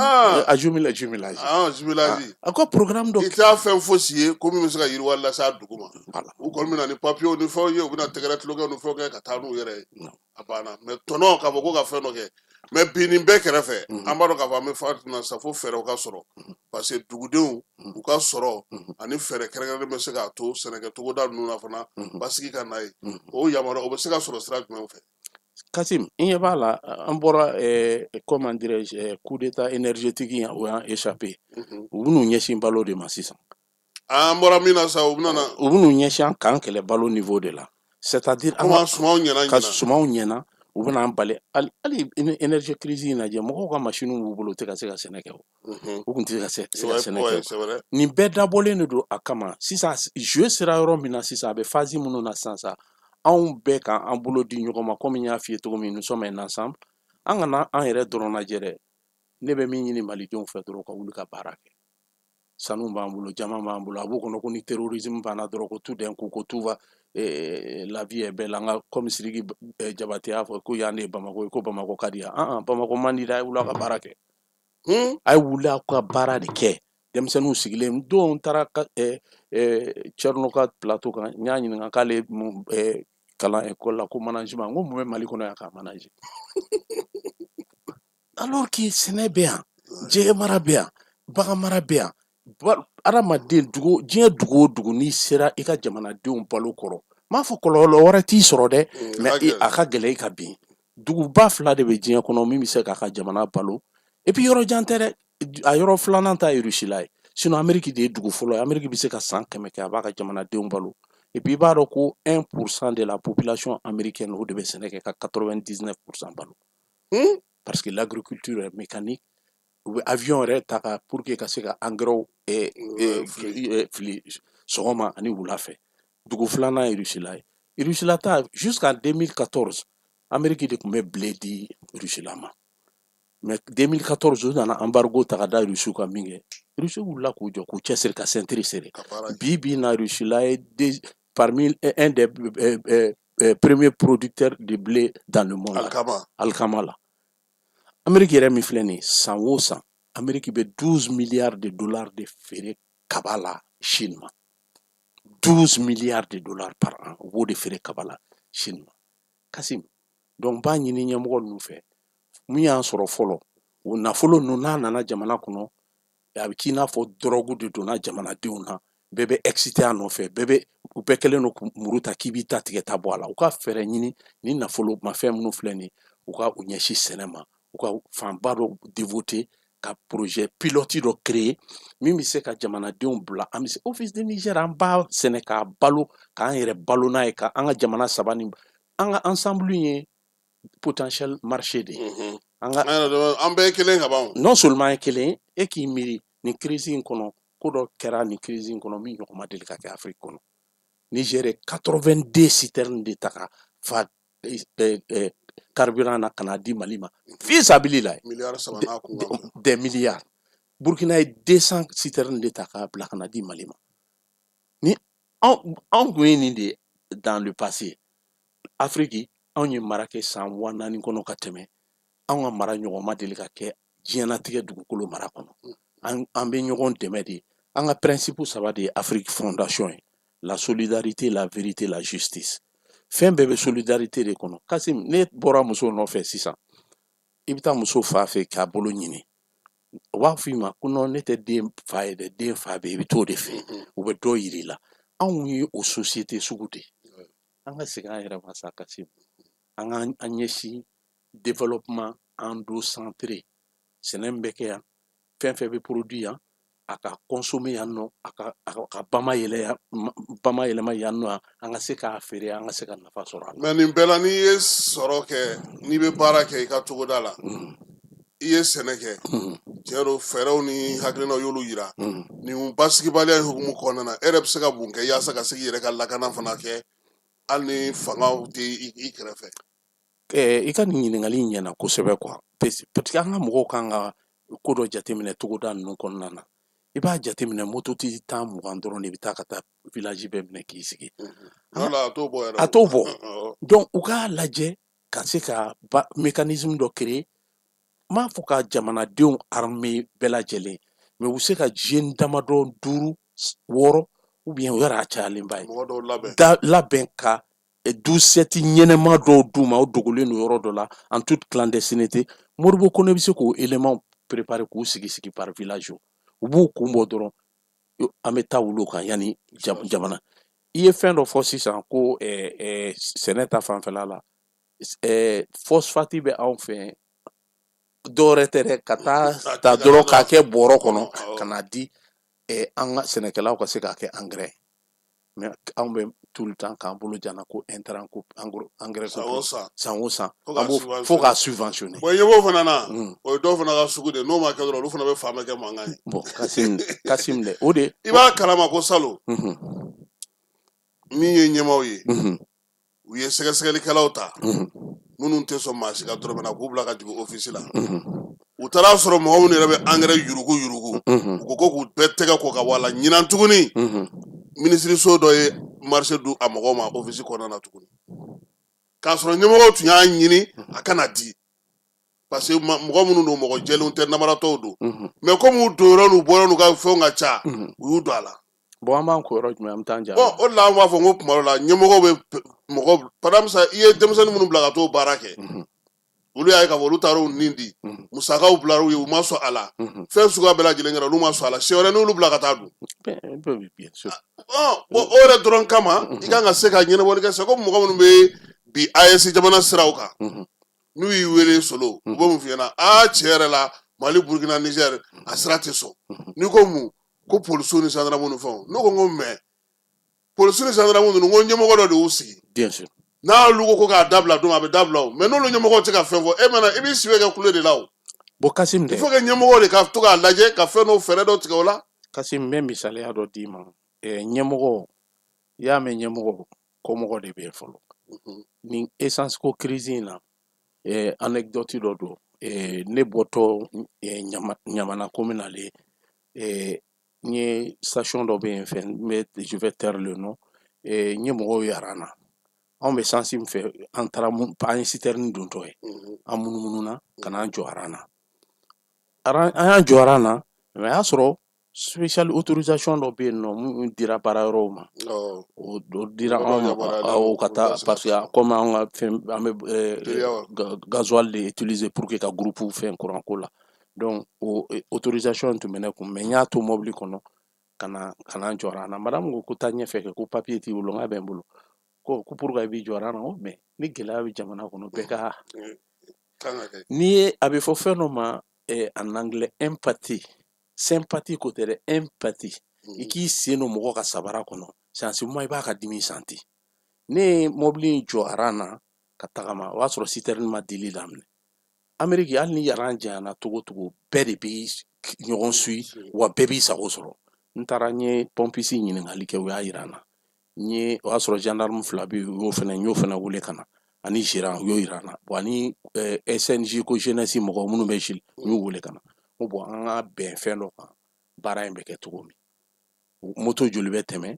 A jumelage. Ah, jumelage. A ko programme dɔ. I t'a fɛn fosi ye ko min bɛ se ka yiriwali lase a dugu ma. U kɔni bɛ na ni papiyew ni fɛnw ye, u bɛna tɛgɛrɛ tulonkɛw ni fɛnw kɛ ka taa n'u yɛrɛ ye, a banna. Mais tɔnɔ k'a fɔ ko ka fɛn dɔ kɛ, mais bi nin bɛɛ kɛrɛfɛ, an b'a dɔn k'a fɔ an bɛ fɛn na sisan, fo fɛɛrɛw ka sɔrɔ, parce que dugudenw u ka sɔrɔ ani fɛɛrɛ kɛrɛnkɛrɛnnen bɛ se k'a to sɛnɛkɛ togoda ninnu na fana basigi ka na ye. O yamaruya, o bɛ se ka sɔrɔ sira jumɛn fɛ? Kasim, i ɲɛ b'a la, an bɔra, comment dirais-je, coup d'état énergétique in, o y'an échappé. U bɛn'u ɲɛsin balo de ma sisan. An bɔra min na sisan, u bɛna na. U bɛn'u ɲɛsin an k'an kɛlɛ balo niveau de la, c'est-à-dire an ka sumanw ɲɛna. Ka sumanw ɲɛna, u bɛna an bali. Hali énergie crise in lajɛ, mɔgɔw ka machines b'u bolo, u tɛ ka se ka sɛnɛ kɛ. O u tun tɛ se ka sɛnɛ kɛ. Nin bɛɛ dabɔlen de don a kama. Sisan jeu sera yɔrɔ min na sisan, a bɛ phase minnu na sisan sa, anw bɛɛ k'an an bolo di ɲɔgɔn ma. Komi n y'a f'i ye cogo min, nous sommes un ensemble. An kana an yɛrɛ dɔrɔn lajɛ dɛ. Ne bɛ min ɲini malidenw fɛ dɔrɔn, ka wuli ka baara kɛ. Sanu b'an bolo, jama b'an bolo. A b'u kɔnɔ ko ni terrorisme banna dɔrɔn, ko tout d'un coup, ko tout va, la vie est belle. An ka comme Sidiki Jabate y'a fɔ ko yan de ye Bamakɔ ye, ko Bamakɔ ka di yan. An Bamakɔ man di dɛ. A ye wuli aw ka baara kɛ, a ye wuli aw ka baara de kɛ. Denmisɛnninw sigilen don, taara Thierno ka plateau kan, n y'a ɲininka k'ale mun kalan école la, ko management, n ko mun bɛ Mali kɔnɔ yan k'a manager, alors que sɛnɛ bɛ yan, jɛgɛ mara bɛ yan, bagan mara bɛ yan. Adamaden dugu, diɲɛ dugu o dugu, n'i sera i ka jamanadenw balo kɔrɔ, n m'a fɔ kɔlɔlɔ wɛrɛ t'i sɔrɔ dɛ, mais a ka gɛlɛn i ka bin. Duguba fila de bɛ diɲɛ kɔnɔ min bɛ se k'a ka jamana balo, et puis yɔrɔ jan tɛ dɛ. A yɔrɔ filanan ta ye Russie la ye, sinon Amérique de ye dugu fɔlɔ ye. Amérique bɛ se ka san 100 kɛ, a b'a ka jamanadenw balo. Et puis i b'a dɔn ko 1% de la population américaine, o de bɛ sɛnɛ kɛ ka 99% balo, parce que l'agriculture est mécanique. U bɛ avion yɛrɛ ta ka pour que ka se ka engrais fili. sɔgɔma ani wula fɛ. Dugu filanan ye Rusila ye. Rusila ta, jusqu'en 2014, Amérique de tun bɛ blé di Rusila ma. Mais 2014, u nana embargo ta ka da Rusiw kan min kɛ, Rusiw wulila k'u jɔ, k'u cɛsiri, ka ceinture serrer. Bi bi na, Rusila ye parmi un des premiers producteurs de blé dans le monde. Alikama. Alikama la. Amérique yɛrɛ min filɛ nin ye, san o san, Amérique bɛ 12 milliards de dollars de feere kaba la Chine ma. 12 milliards de dollars par an, u b'o de feere kaba la Chine ma, Kasim. Donc n b'a ɲini ɲɛmɔgɔ ninnu fɛ, mun y'an sɔrɔ fɔlɔ, o nafolo ninnu n'a nana jamana kɔnɔ, a bɛ k'i n'a fɔ dɔrɔgu de donna jamanadenw na. Bɛɛ bɛ excité a nɔfɛ, bɛɛ bɛ, u bɛɛ kɛlen don muru ta k'i b'i ta tigɛ ta bɔ a la. U ka fɛɛrɛ ɲini ni nafolo mafɛn minnu filɛ nin ye, u ka u ɲɛsin sɛnɛ ma, u ka fanba dɔ dévoter ka projet pilote dɔ créer min bɛ se ka jamanadenw bila. An bɛ se Office du Niger, an b'a sɛnɛ k'a balo, k'an yɛrɛ balo n'a ye, ka an ka jamana saba ni an ka ensemble ye potentiel marché de ye. An ka an bɛɛ ye kelen ka ban. Non seulement an ye kelen, e k'i miiri nin crise in kɔnɔ, ko dɔ kɛra nin crise in kɔnɔ min ɲɔgɔn ma deli ka kɛ Afrique kɔnɔ. Niger ye 82 citernes de ta ka fa carburant na ka na di Mali ma fisabilila. Des milliards. Burkina ye 200 citernes de ta k'a bila ka na di Mali ma. Ni anw kun ye nin de dans le passé, Afrique, anw ye mara kɛ san 4000 kɔnɔ ka tɛmɛ. Anw ka mara ɲɔgɔn ma deli ka kɛ diɲɛnatigɛ dugukolo mara kɔnɔ. An bɛ ɲɔgɔn dɛmɛ de. An ka principe saba de ye Afrique fondation ye: la solidarité, la vérité, la justice. Fɛn bɛɛ bɛ solidarité de kɔnɔ, Kasim. Ne bɔra muso nɔfɛ sisan, i bɛ taa muso fa fɛ k'a bolo ɲini, u b'a fɔ i ma ko non, ne tɛ den fa ye dɛ, den fa bɛ yen, i bɛ t'o de fɛ, u bɛ dɔ yir'i la. Anw ye o société sugu de ye. An ka segin an yɛrɛ ma sa, Kasim. An ka an ɲɛsin développement endocentré. Sɛnɛ min bɛ kɛ yan, fɛn fɛn bɛ produit yan, a ka consommer yan nɔ, a ka bama yɛlɛma yan nɔ, an ka se k'a feere, an ka se ka nafa sɔrɔ a la. Mais nin bɛɛ la, n'i ye sɔrɔ kɛ, n'i bɛ baara kɛ i ka togoda la, i ye sɛnɛ kɛ, tiɲɛ don, fɛɛrɛw ni hakilinaw y'olu yira. Nin basigibaliya in hukumu kɔnɔna na, e yɛrɛ bɛ se ka mun kɛ yaasa ka se k'i yɛrɛ ka lakana fana kɛ, hali ni fangaw tɛ i kɛrɛfɛ? I ka nin ɲininkali in ɲɛna kosɛbɛ quoi, parce que an ka mɔgɔw kan ka ko dɔ jateminɛ togoda ninnu kɔnɔna na. I b'a jateminɛ, mototigi 10, 20 dɔrɔn de bɛ taa ka taa village bɛɛ minɛ k'i sigi. A t'o bɔ yɛrɛ. A t'o bɔ. Donc u k'a lajɛ ka se ka mécanisme dɔ créer. N m'a fɔ ka jamanadenw armer bɛɛ lajɛlen, mais u bɛ se ka jeune damadɔ, duuru, wɔɔrɔ, ou bien o yɛrɛ a cayalenba ye, da labɛn ka 12-7 ɲɛnɛma dɔw d'u ma, o dogolen don yɔrɔ dɔ la en toute clandestinité. Modibo Kone bɛ se k'o élément préparer k'u sigi sigi par village, u b'u kun bɔ dɔrɔn, an bɛ taa wuli kan yanni jamana. I ye fɛn dɔ fɔ sisan ko sɛnɛ ta fanfɛla la, phosphate bɛ anw fɛ. Dɔwɛrɛ tɛ dɛ, ka taa ta dɔrɔn k'a kɛ bɔrɔ kɔnɔ ka na di an ka sɛnɛkɛlaw ka se k'a kɛ engrais. Mais anw bɛ tout le temps k'an bolo jana ko intrant ko engrais ko, san o san fo k'a subventionner. Bon, i ɲɛ b'o fana na, o ye dɔw fana ka sugu de. N'o ma kɛ dɔrɔn, olu fana bɛ fan bɛɛ kɛ mankan ye. Bon, Kasim, Kasim dɛ, o de. I b'a kalama ko salon, min ye ɲɛmaaw ye, u ye sɛgɛsɛgɛlikɛlaw ta minnu tɛ sɔn maa si ka dɔrɔmɛ na, k'u bila ka jigin office la. U taara sɔrɔ mɔgɔ minnu yɛrɛ bɛ engrais yurugu yurugu, u ko k'u bɛɛ tɛgɛ ko ka bɔ a la. Ɲinan tuguni, minisiriso dɔ ye marché di a mɔgɔw ma office kɔnɔna na tuguni, k'a sɔrɔ ɲɛmɔgɔw tun y'a ɲini a kana di, parce que mɔgɔ minnu don, mɔgɔ jɛlenw tɛ, namaratɔw don. Mais comme u don yɔrɔ n'u bɔ yɔrɔ n'u ka fɛnw ka ca, u y'u don a la. Bon, an b'an ko yɔrɔ jumɛn, an bɛ taa ja. Bon, o de la an b'a fɔ n ko kuma dɔ la, ɲɛmɔgɔw bɛ mɔgɔ, par exemple sa, i ye denmisɛnnin minnu bila ka t'o baara kɛ, olu y'a ye k'a fɔ olu taara u nin di, musakaw bilara u ye, u ma sɔn a la, fɛn suguya bɛɛ lajɛlen kɛra, olu ma sɔn a la. Siɲɛ wɛrɛ n'olu bila ka taa dun. Bon, o yɛrɛ dɔrɔn kama, i kan ka se ka ɲɛnabɔli kɛ. C'est comme mɔgɔ minnu bɛ bi AES jamana siraw kan, n'u y'i wele solo, u bɛ mun f'i ɲɛna? Aa, tiɲɛ yɛrɛ la, Mali, Burukina, Niger, a sira tɛ sɔn. N'i ko mun? Ko polisiw ni gendarme ni fɛnw. Ne ko n ko mais polisiw ni gendarme ninnu, n ko ɲɛmɔgɔ dɔ de y'u sigi. Bien sûr. N'olu ko k'a dabila don, a bɛ dabila o. Mais n'olu ɲɛmɔgɔw tɛ ka fɛn fɔ, e mana i b'i si bɛ kɛ kule de la o. Bon, Kasim dɛ. Il faut que ɲɛmɔgɔw de ka to k'a lajɛ ka fɛn dɔw, fɛɛrɛ dɔ tigɛ o la. Kasim, n bɛ misaliya dɔ d'i ma. Ɲɛmɔgɔ, i y'a mɛn ɲɛmɔgɔ, kɔmɔgɔ de bɛ yen fɔlɔ. Nin essence ko crise in na, anecdote dɔ don. Ne bɔtɔ Ɲamana ko n bɛ nalen, n ye station dɔ bɛ yen fɛ, n bɛ, je vais taire le nom, n ye mɔgɔw ye rang na. Anw bɛ sens min fɛ, an taara, an ye citerne dontɔ ye, an munumununa ka n'an jɔ rang na. An y'an jɔ rang na, mais a y'a sɔrɔ spécial autorisation dɔ bɛ yen nɔ mun dira baara yɔrɔw ma. O dira anw ma o ka taa, parce que comme an ka fɛn, an bɛ gasoil de utiliser pour que ka groupe fɛn courant ko la. Donc o autorisation tun bɛ ne kun, mais n y'a to mobili kɔnɔ ka na n jɔ rang na. Madame ko ko taa ɲɛfɛ kɛ, ko papier t'i bolo. N k'a bɛ n bolo. Ko pourquoi i b'i jɔ rang na? Ko mais ni gɛlɛya bɛ jamana kɔnɔ, bɛɛ ka n'i ye, a bɛ fɔ fɛn dɔ ma en anglais empathie. Sympathie ko tɛ dɛ, empathie. I k'i sen don mɔgɔ ka sabara kɔnɔ, c'est en ce moment i b'a ka dimi santi. Ne ye mobili in jɔ rang na ka tagama, o y'a sɔrɔ citerne ma dili daminɛ. Ameriki, hali ni rang janyana togo togo, bɛɛ de bɛ ɲɔgɔn suit, wa bɛɛ b'i sago sɔrɔ. N taara, n ye pompiste ɲininkali kɛ, u y'a yira n na. N ye, o y'a sɔrɔ gendarme fila bɛ yen, u y'o fɛnɛ, n y'o fɛnɛ wele ka na, ani gérant, u y'o yira n na. Bon, ani SNJ ko jeunesse mɔgɔ minnu bɛ Gilles, n y'u wele ka na. N ko bon, an ka bɛn fɛn dɔ kan, baara in bɛ kɛ cogo min, moto joli bɛ tɛmɛ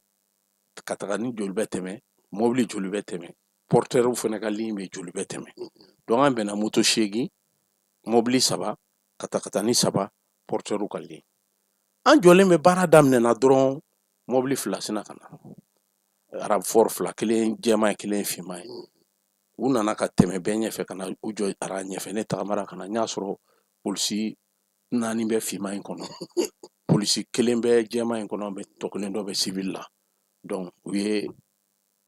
ka taga, ni joli bɛ tɛmɛ, mobili joli bɛ tɛmɛ, porteur fana ka ligne bɛ joli bɛ tɛmɛ. Donc an bɛnna moto 8, mobili 3, ka taa ka taa ni 3, porteur ka ligne. An jɔlen bɛ, baara daminɛna dɔrɔn, mobili 2 sina ka na, RAV4 fila, kelen jɛman ye, kelen finman ye. U nana ka tɛmɛ bɛɛ ɲɛfɛ ka na u jɔ rang ɲɛfɛ. Ne tagamara ka na, n y'a sɔrɔ polisi 4 bɛ finman in kɔnɔ, polisi kelen bɛ jɛman in kɔnɔ, bɛ tɔ kelen dɔ bɛ civil la. Donc u ye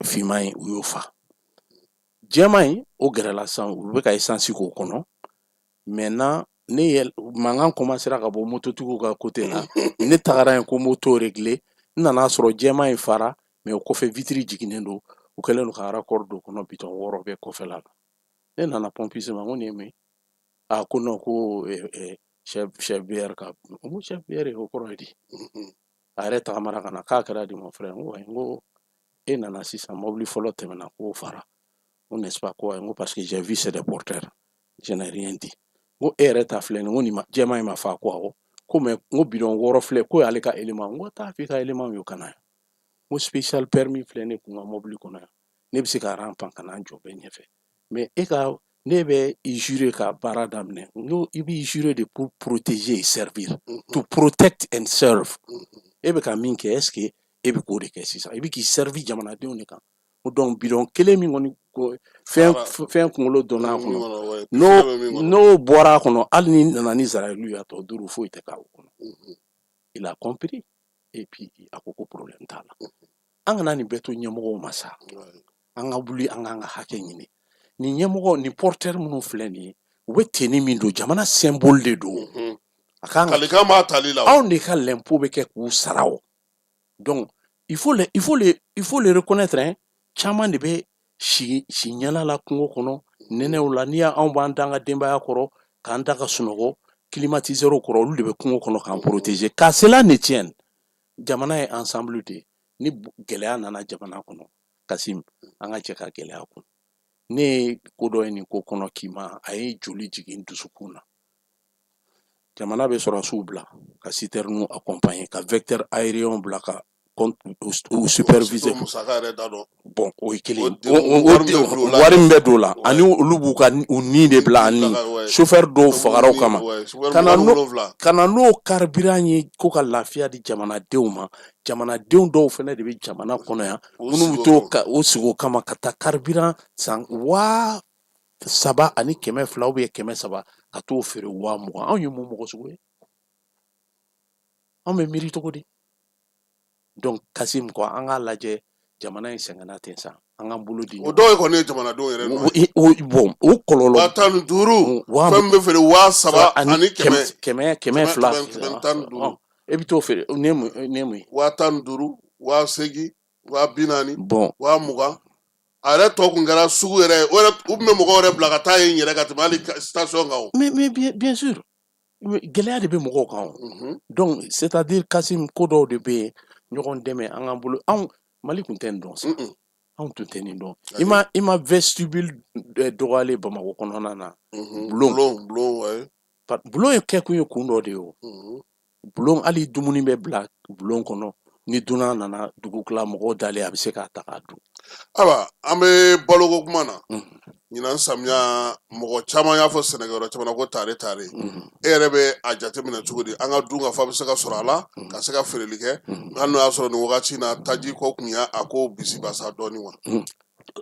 finman in, u y'o fa. Jɛman in, o gɛrɛla sisan, u bɛ ka essence k'o kɔnɔ. Maintenant ne ye mankan commencera ka bɔ mototigiw ka côté la. Ne tagara yen ko moto régler, n nana sɔrɔ jɛman in fara, mais o kɔfɛ vitre jiginnen don, u kɛlen don ka raccord don kɔnɔ, bitɔn 6 bɛ kɔfɛla la. Ne nana pompiste ma, n ko nin ye mun ye? A ko non, ko chef BR ka. N ko chef BR, o kɔrɔ ye di? A yɛrɛ tagamara ka na, k'a kɛra di, mon frère? N ko n ko e nana sisan, mobili fɔlɔ tɛmɛna, k'o fara ko, n'est-ce pas? Ko n ko parce que j'ai vu, c'est des porteurs, je n'ai rien dit. N ko e yɛrɛ ta filɛ nin, ko nin ma jɛman in ma fa? Ko awɔ. Ko mais n ko bidon 6 filɛ, ko y'ale ka élément. N ko taa f'i ka élément y'o ka na yan. N ko spécial permis filɛ ne kun ka mobili kɔnɔ yan, ne bɛ se ka rang pan ka na n jɔ bɛɛ ɲɛfɛ. Mais e ka, ne bɛ i jurer ka baara daminɛ, n ko i b'i jurer de pour protéger et servir, to protect and serve. E bɛ ka min kɛ, est ce que e bɛ k'o de kɛ sisan? I bɛ k'i servi jamanadenw de kan. Donc bidon kelen min kɔni fɛn kunkolo donna a kɔnɔ, n'o bɔra a kɔnɔ, hali ni nana ni Zarayilu ye, a tɔ 5 foyi tɛ k'a kɔnɔ. Il a compris et puis a ko ko problème t'a la. An kana nin bɛɛ to ɲɛmɔgɔw ma sa, an ka wuli, an k'an ka hakɛ ɲini. Nin ɲɛmɔgɔ ni porteur minnu filɛ nin ye, u bɛ tenue min don, jamana symbole de don. A kan ka Kalikan b'a tali la. Anw de ka l'impôt bɛ kɛ k'u sara o. Donc il faut le reconnaître hein, caman de bɛ si si ɲɛna la kungo kɔnɔ, nɛnɛw la. N'i y'anw b'an da an ka denbaya kɔrɔ k'an da ka sunɔgɔ climatiseur kɔrɔ, olu de bɛ kungo kɔnɔ k'an protéger. Qu'à cela ne tienne, jamana ye ensemble de ye. Ni gɛlɛya nana jamana kɔnɔ, Kasim, an ka jɛ ka gɛlɛya kun. Ne ye ko dɔ ye nin ko kɔnɔ k'i ma, a ye joli jigin dusukun na. Jamana bɛ sɔrɔsiw bila ka citerne accompagner, ka vecteur aérien bila ka u superviser. Bon, o ye kelen, wari min bɛ don o la, ani olu b'u ka u ni de bila, ani chauffeur dɔw fagara o kama, ka na n'o carburant ye ko ka lafiya di jamanadenw ma. Jamanadenw dɔw fana de bɛ jamana kɔnɔ yan minnu bɛ to o sigi o kama ka taa carburant san 3200 ou bien 300, ka t'o feere 20 000. Anw ye mun mɔgɔ sugu ye? Anw bɛ miiri cogo di? Donc Kasim ko an k'a lajɛ, jamana in sɛgɛnna ten sa, an k'an bolo di. O dɔw ye kɔni ye jamanadenw yɛrɛ nɔ ye. Bon, o kɔlɔlɔ. 15 000, fɛn min bɛ feere 3100. Kɛmɛ 200. 115. E bɛ t'o feere ne mun ne mun ye? 15 000, 80 000, 40 000. Bon. 20 000. A yɛrɛ tɔ kun kɛra sugu yɛrɛ ye, o yɛrɛ u tun bɛ mɔgɔw yɛrɛ bila ka taa yen yɛrɛ ka tɛmɛ hali station kan o. Mais bien sûr, gɛlɛya de bɛ mɔgɔw kan o. Donc c'est à dire, Kasim, ko dɔw de bɛ yen. Ɲɔgɔn dɛmɛ, an k'an bolo, anw Mali tun tɛ nin dɔn sa. Anw tun tɛ nin dɔn. I ma vestibule dɔgɔyalen Bamakɔ kɔnɔna na. Bulon. Bulon, bulon, ouais. Bulon ye kɛkun ye kun dɔ de ye o. Bulon, hali dumuni bɛ bila bulon kɔnɔ, ni dunan nana dugu tila, mɔgɔw dalen, a bɛ se k'a ta k'a dun. Ayiwa, an bɛ baloko kuma na. Ɲinan samiya, mɔgɔ caman y'a fɔ sɛnɛkɛyɔrɔ caman na ko tare tare. E yɛrɛ bɛ a jateminɛ cogo di? An ka dun ka fa bɛ se ka sɔrɔ a la ka se ka feereli kɛ, hali n'o y'a sɔrɔ nin wagati in na taji ko kun y'a a ko bisibasa dɔɔni wa?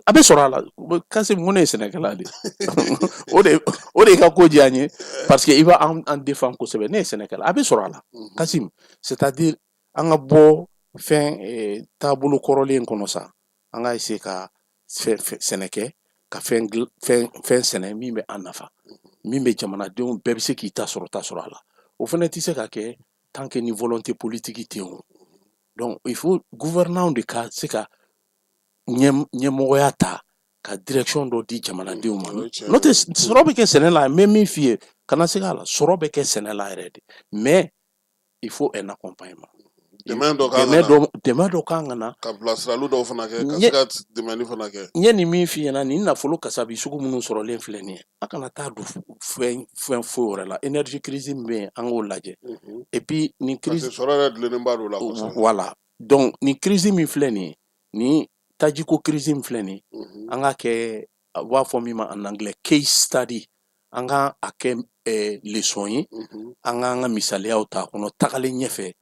A bɛ sɔrɔ a la, Kasim. Ko ne ye sɛnɛkɛla de ye, o de ka ko diya n ye, parce que i b'a an défend kosɛbɛ. Ne ye sɛnɛkɛla, a bɛ sɔrɔ a la, Kasim. C'est à dire, an ka bɔ fɛn taabolo kɔrɔlen kɔnɔ sa, an ka essayer ka fɛn sɛnɛ kɛ, ka fɛn fɛn sɛnɛ min bɛ an nafa, min bɛ jamanadenw bɛɛ bɛ se k'i ta sɔrɔ a la. O fana tɛ se ka kɛ tant que ni volonté politique tɛ yen o. Donc il faut gouvernant de ka se ka ɲɛmɔgɔya ta ka direction dɔ di jamanadenw ma. O ye tiɲɛ N'o tɛ, ye. sɔrɔ bɛ kɛ sɛnɛ la. N bɛ min f'i ye, kana se k'a la, sɔrɔ bɛ kɛ sɛnɛ la yɛrɛ de, mais il faut un accompagnement. Dɛmɛ dɔ kan Dɛmɛ ka na. dɔ, dɛmɛ dɔ kan ka na. Ka bilasiraliw dɔw fana kɛ ka se ka dɛmɛni fana kɛ. N ye nin min f'i ɲɛna, nin nafolo kasabi sugu minnu sɔrɔlen filɛ nin ye, a kana taa don fɛn fɛn foyi wɛrɛ la. Énergie crise min bɛ yen, an k'o lajɛ. Et puis nin Parce crise que sɔrɔ yɛrɛ dulonnenba don o la kosɛbɛ. Voilà, donc nin crise min filɛ nin ye, nin tajiko crise min filɛ nin ye, an ka kɛ, u b'a fɔ min ma en anglais case study, an ka a kɛ leçon ye. An k'an ka misaliyaw ta a kɔnɔ tagalen ɲɛfɛ.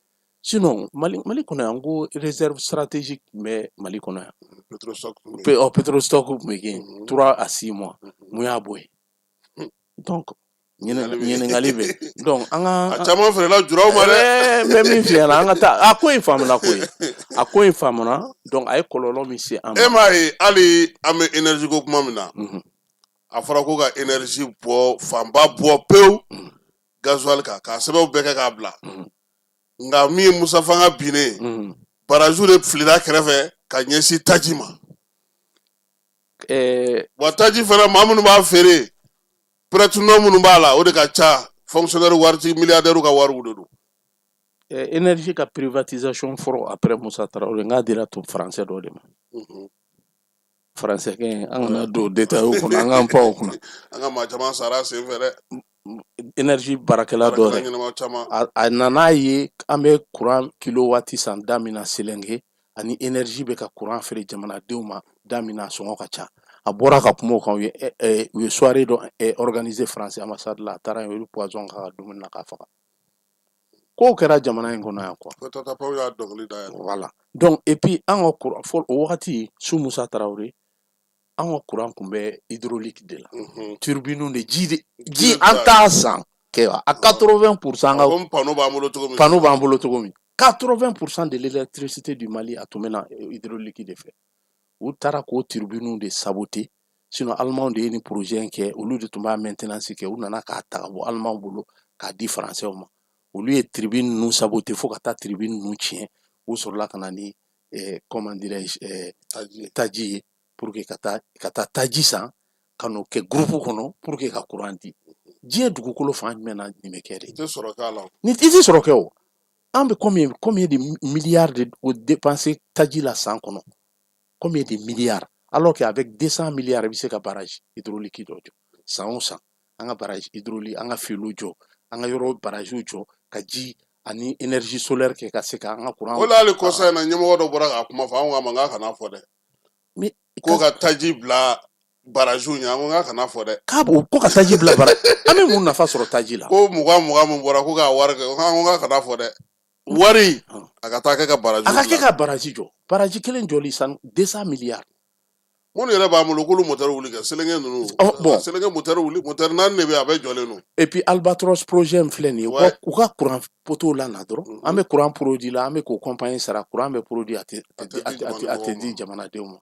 Sinon Mali kɔnɔ yan, ko réserve stratégique tun bɛ Mali kɔnɔ yan. Petrostock tun bɛ yen. Petrostock tun bɛ kɛ yen 3 à 6 mois. Mun y'a bɔ yen? Donc Ɲininkali bɛ yen. Ɲininkali bɛ yen. Donc an A ka caman feerela juraw ma dɛ. N bɛ min f'i ɲɛna, an ka taa, a ko in faamuna koyi, a ko in faamuna. Donc a ye kɔlɔlɔ min se an E ma. M'a ye, hali an bɛ énergie ko kuma min na, a fɔra ko ka énergie bɔ, fanba bɔ pewu gasoil kan, k'a sɛbɛnw bɛɛ kɛ k'a bila. Nka min ye Musa Fanga binnen ye, barrage de filila kɛrɛfɛ ka ɲɛsin taji ma. Wa taji fana, maa minnu b'a feere, prête-nom minnu b'a la, o de ka ca. Fonctionnaire waritigi, milliardaire ka wariw de don. Énergie ka privatisation fɔlɔ après Musa Tarawele, n k'a dira to français dɔ de ma. Français kɛ, an kana don détail kɔnɔ, an k'an pan o kunna. An ka maa caman sara a sen fɛ dɛ. Énergie baarakɛla dɔ Baarakɛla yɛrɛ ɲɛnama caman. A nana ye an bɛ courant kilowatt san da min na Selenge, ani énergie bɛ ka courant feere jamanadenw ma da min na, a sɔngɔ ka ca. A bɔra ka kuma o kan. U ye soirée dɔ organiser français ambassade la, a taara yen, u ye poison k'a ka dumuni na k'a faga. Kow kɛra jamana in kɔnɔ yan quoi. Ko Tata Paw y'a dɔnkili da yɛrɛ. Voilà, donc et puis an ka courant fɔlɔ, o wagati su Musa Tarawele, an ka courant tun bɛ hydraulique de la. Turbine de ji de ji, an t'a san kɛ a 80% an ka Komi panneau b'an bolo cogo min. Panneau b'an bolo cogo min, 80% de l'électricité du Mali a tun bɛ na hydraulique de fɛ. U taara k'o turbine de saboter. Sinon allemand de ye nin projet in kɛ, olu de tun b'a maintenance kɛ. U nana k'a ta ka bɔ allemand bolo k'a di français ma. Olu ye turbine ninnu saboter fo ka taa turbine ninnu tiɲɛ. U sɔrɔla ka na ni comment dirais-je, Taji. taji ye, pour que ka taa taji san ka n'o kɛ groupe kɔnɔ pour que ka courant di. Diɲɛ dugukolo fan jumɛn na nin bɛ kɛ de? I tɛ sɔrɔ k'a la. Ni i tɛ sɔrɔ kɛ o. An bɛ combien de milliards de o dépenser taji la san kɔnɔ? Combien de milliards? Alors qu'avec 200 milliards, i bɛ se ka barrage hydraulique dɔ jɔ san o san. An ka barrage hydraulique, an ka filiw jɔ, an ka yɔrɔ barrage jɔ, ka ji ani énergie solaire kɛ ka se ka an ka courant. O la, hali kɔsa in na, ɲɛmɔgɔ dɔ bɔra k'a kuma fɔ, an ko a ma k'a kana fɔ dɛ. Mais Ko ka taji bila barrage ɲɛ, an ko k'a kana fɔ dɛ. K'a b'o ko ka taji bila bara, an bɛ mun nafa sɔrɔ taji la? Ko 20 20 min bɔra, ko k'a wari kɛ, an ko k'a kana fɔ dɛ. Wari a ka taa kɛ ka barrage A ka kɛ ka barrage jɔ. Barrage kelen jɔli san 200 milliards. Minnu yɛrɛ b'an bolo, k'olu moteur wuli kɛ, Selenge ninnu. Oh, bon. Selenge moteur wuli, moteur naani de bɛ yen, a bɛɛ jɔlen don. Et puis Albatros projet min filɛ nin ye, u ka courant poteau la na dɔrɔn, an bɛ courant produit la, an bɛ k'o compagnie sara, courant bɛ produit, a tɛ di jamanadenw ma.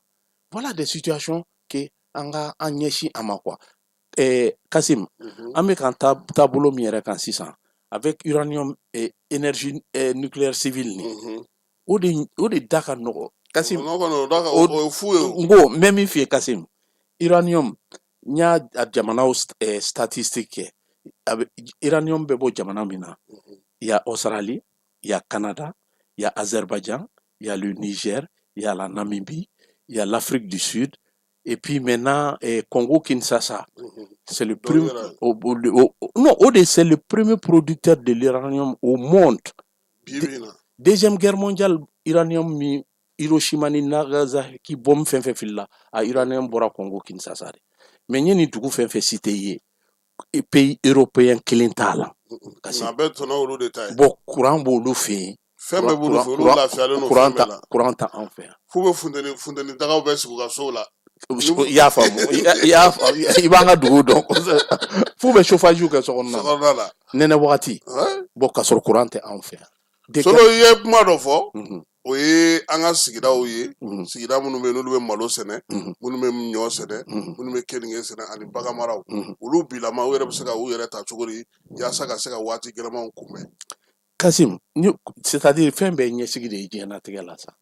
Voilà des situations que an ka an ɲɛsin a ma quoi. Kasim, an bɛ k'an taabolo min yɛrɛ kan sisan avec uranium et énergie nucléaire civile nin, o de da ka nɔgɔ, Kasim. O kɔni, o da ka o ye fu ye o. N ko n bɛ min f'i ye, Kasim, uranium, n y'a a jamanaw statistique kɛ. A bɛ uranium bɛ bɔ jamana min na, il y a Australie, il y a Canada, il y a Azerbaïdjan, il y a le Niger, il y a la Namibie, il y a l'Afrique du Sud, et puis maintenant Congo Kinshasa. C'est le premier, non, c'est le premier producteur de l'uranium au monde. Deuxième guerre mondiale, uranium min Hiroshima ni Nagasaki bombe fɛn fɛn filila, a uranium bɔra Congo Kinshasa de. Mais n ye nin dugu fɛn fɛn cité ye, pays européen kelen t'a la. Kasi a bɛɛ tɔnɔ olu de ta ye. Bon, courant b'olu fɛ yen. Fɛn bɛɛ b'olu fɛ, olu lafiyalen don fɛn bɛɛ la. Courant ta anw fɛ yan. F'u bɛ funteni dagaw bɛɛ sigi u ka sow la. I y'a faamu, i y'a faamu, i b'an ka dugu dɔn. F'u bɛ chauffage kɛ sokɔnɔna la. Nɛnɛ wagati. Bon, k'a sɔrɔ courant tɛ anw fɛ yan. Solo, i ye kuma dɔ fɔ. O ye an ka sigidaw ye, sigida minnu bɛ yen n'olu bɛ malo sɛnɛ, minnu bɛ ɲɔ sɛnɛ, minnu bɛ keninge sɛnɛ ani bagan maraw, olu bilama u yɛrɛ bɛ se ka u yɛrɛ ta cogo di yaasa ka se ka waati gɛlɛmanw kunbɛn? Kasim, c'est à dire fɛn bɛɛ ɲɛsigi de ye diɲɛlatigɛ la sa.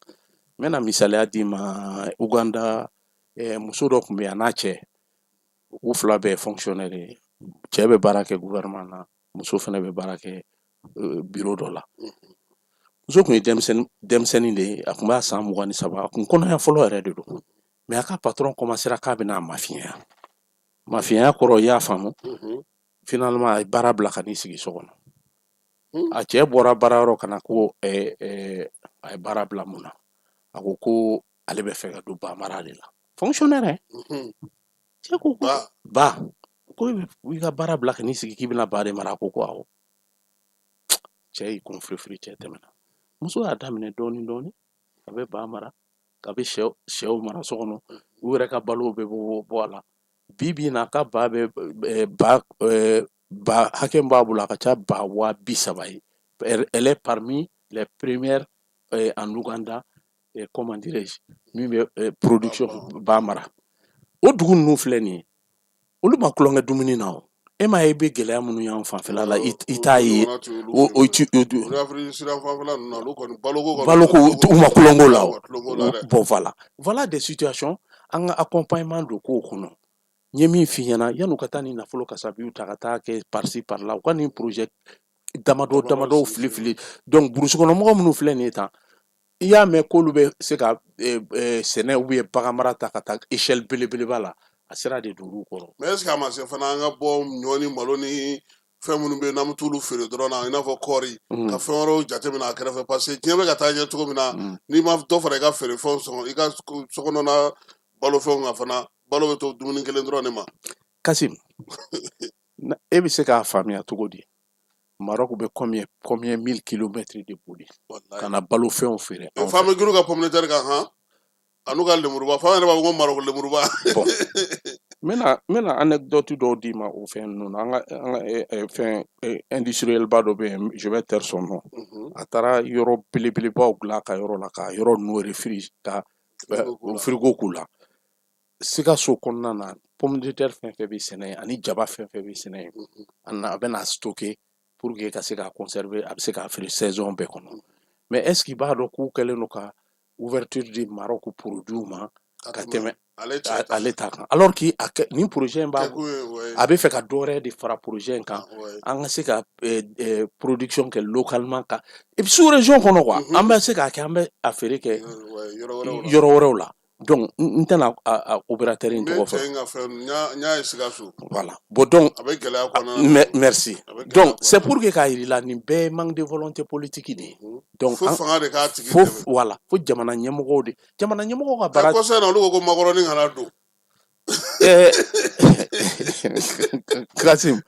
N bɛna misaliya d'i ma. Uganda, muso dɔ tun bɛ yen, a n'a cɛ, u fila bɛɛ ye fonctionnaire ye. Cɛ bɛ baara kɛ gouvernement na, muso fana bɛ baara kɛ bureau dɔ la. Muso tun ye denmisɛnnin de ye, a tun b'a san 23, a kun kɔnɔya fɔlɔ yɛrɛ de don. Mais a ka patron commencera k'a bɛna a mafiɲɛya. Mafiɲɛya kɔrɔ, i y'a faamu, finalement a ye baara bila ka n'i sigi so kɔnɔ. A cɛ bɔra baarayɔrɔ ka na ko a ye baara bila mun na? A ko ko ale bɛ fɛ ka don ba mara de la. Fonctionnaire, cɛ ko ba ko i ka baara bila ka n'i sigi k'i bɛna ba de mara? A ko ko awɔ. Cɛ y'i kun firifiri, cɛ tɛmɛna. Muso y'a daminɛ dɔɔni dɔɔni, a bɛ ba mara, a bɛ sɛw mara so kɔnɔ, u yɛrɛ ka balow bɛ bɔ a la. Bi bi in na, a ka ba bɛ ba ba hakɛ min b'a bolo, a ka ca ba 30 000 ye. Elle est parmi les premières en Ouganda, comment dirais-je, min bɛ production ba mara. O dugu ninnu filɛ nin ye, olu ma tulonkɛ dumuni na. O e m'a ye, i bɛ gɛlɛya minnu y'an fanfɛla la, i t'a ye. O ti baloko, u ma tulonk'o la. O bon, voilà des situations, an ka accompagnement don kow kɔnɔ. N ye min f'i ɲɛna, yan'u ka taa ni nafolo kasabiw ta ka taa kɛ par-ci par-là, u ka nin projet damadɔ damadɔw fili fili. Donc burusi kɔnɔ mɔgɔ minnu filɛ nin ye tan, i y'a mɛn k'olu bɛ se ka sɛnɛ ou bien bagan mara ta ka taa échelle belebeleba la, a sira de don olu kɔrɔ. Mais est ce que a ma se fana an ka bɔ ɲɔ ni malo ni fɛn minnu bɛ yen n'an bɛ t'olu feere dɔrɔn na, i n'a fɔ kɔɔri, ka fɛn wɛrɛw jateminɛ a kɛrɛfɛ? Parce que diɲɛ bɛ ka taa ɲɛ cogo min na, n'i ma dɔ fara i ka feerefɛnw sɔngɔ, i ka sokɔnɔna balofɛnw kan fana, balo bɛ to dumuni kelen dɔrɔn de ma. Kasim, e bɛ se k'a faamuya cogo di? Maroc bɛ combien mille kilomètres de boli ka na balofɛnw feere? Anw fɛ. F'an bɛ girin u ka pomme de terre kan han, a n'u ka lemuruba, f'an yɛrɛ b'a fɔ ko Maroc lemuruba. Bon, n bɛna anecdote dɔw d'i ma o fɛn ninnu na. An ka fɛn industriel ba dɔ bɛ yen, je vais taire son nom. A taara yɔrɔ belebelebaw dilan a ka yɔrɔ la, ka yɔrɔ ninnu réfrigérer, ka frigo k'u la. Sikaso kɔnɔna na, pomme de terre fɛn fɛn bɛ sɛnɛ yen ani jaba fɛn fɛn bɛ sɛnɛ yen, a bɛ na stocker pour que ka se k'a conserver, a bɛ se k'a feere saison bɛɛ kɔnɔ. Mais est ce que i b'a dɔn k'u kɛlen don ka ouverture di Maroc produit ma ka tɛmɛ ale ta kan, alors que a nin projet in b'a, a bɛ fɛ ka dɔ wɛrɛ de fara projet in kan, an ka se ka production kɛ localement ka et puis sous région kɔnɔ quoi, an bɛ se k'a kɛ, an bɛ a feere kɛ yɔrɔ wɛrɛw la. Donc n tɛna a opérateur in tɔgɔ fɔ. N ka fɛn, n y'a ye Sikaso. Voilà, bon, donc a bɛ gɛlɛya kɔnɔna. Merci. Donc c'est pour que k'a yir'i la, nin bɛɛ ye manque de volonté politique de ye. Donc fo fanga de k'a tigi fo dɛmɛ. Voilà, fo jamana ɲɛmɔgɔw de, jamana ɲɛmɔgɔw ka baara. Kɔsɛ na, olu ko ko makɔrɔni kana don. Kasim,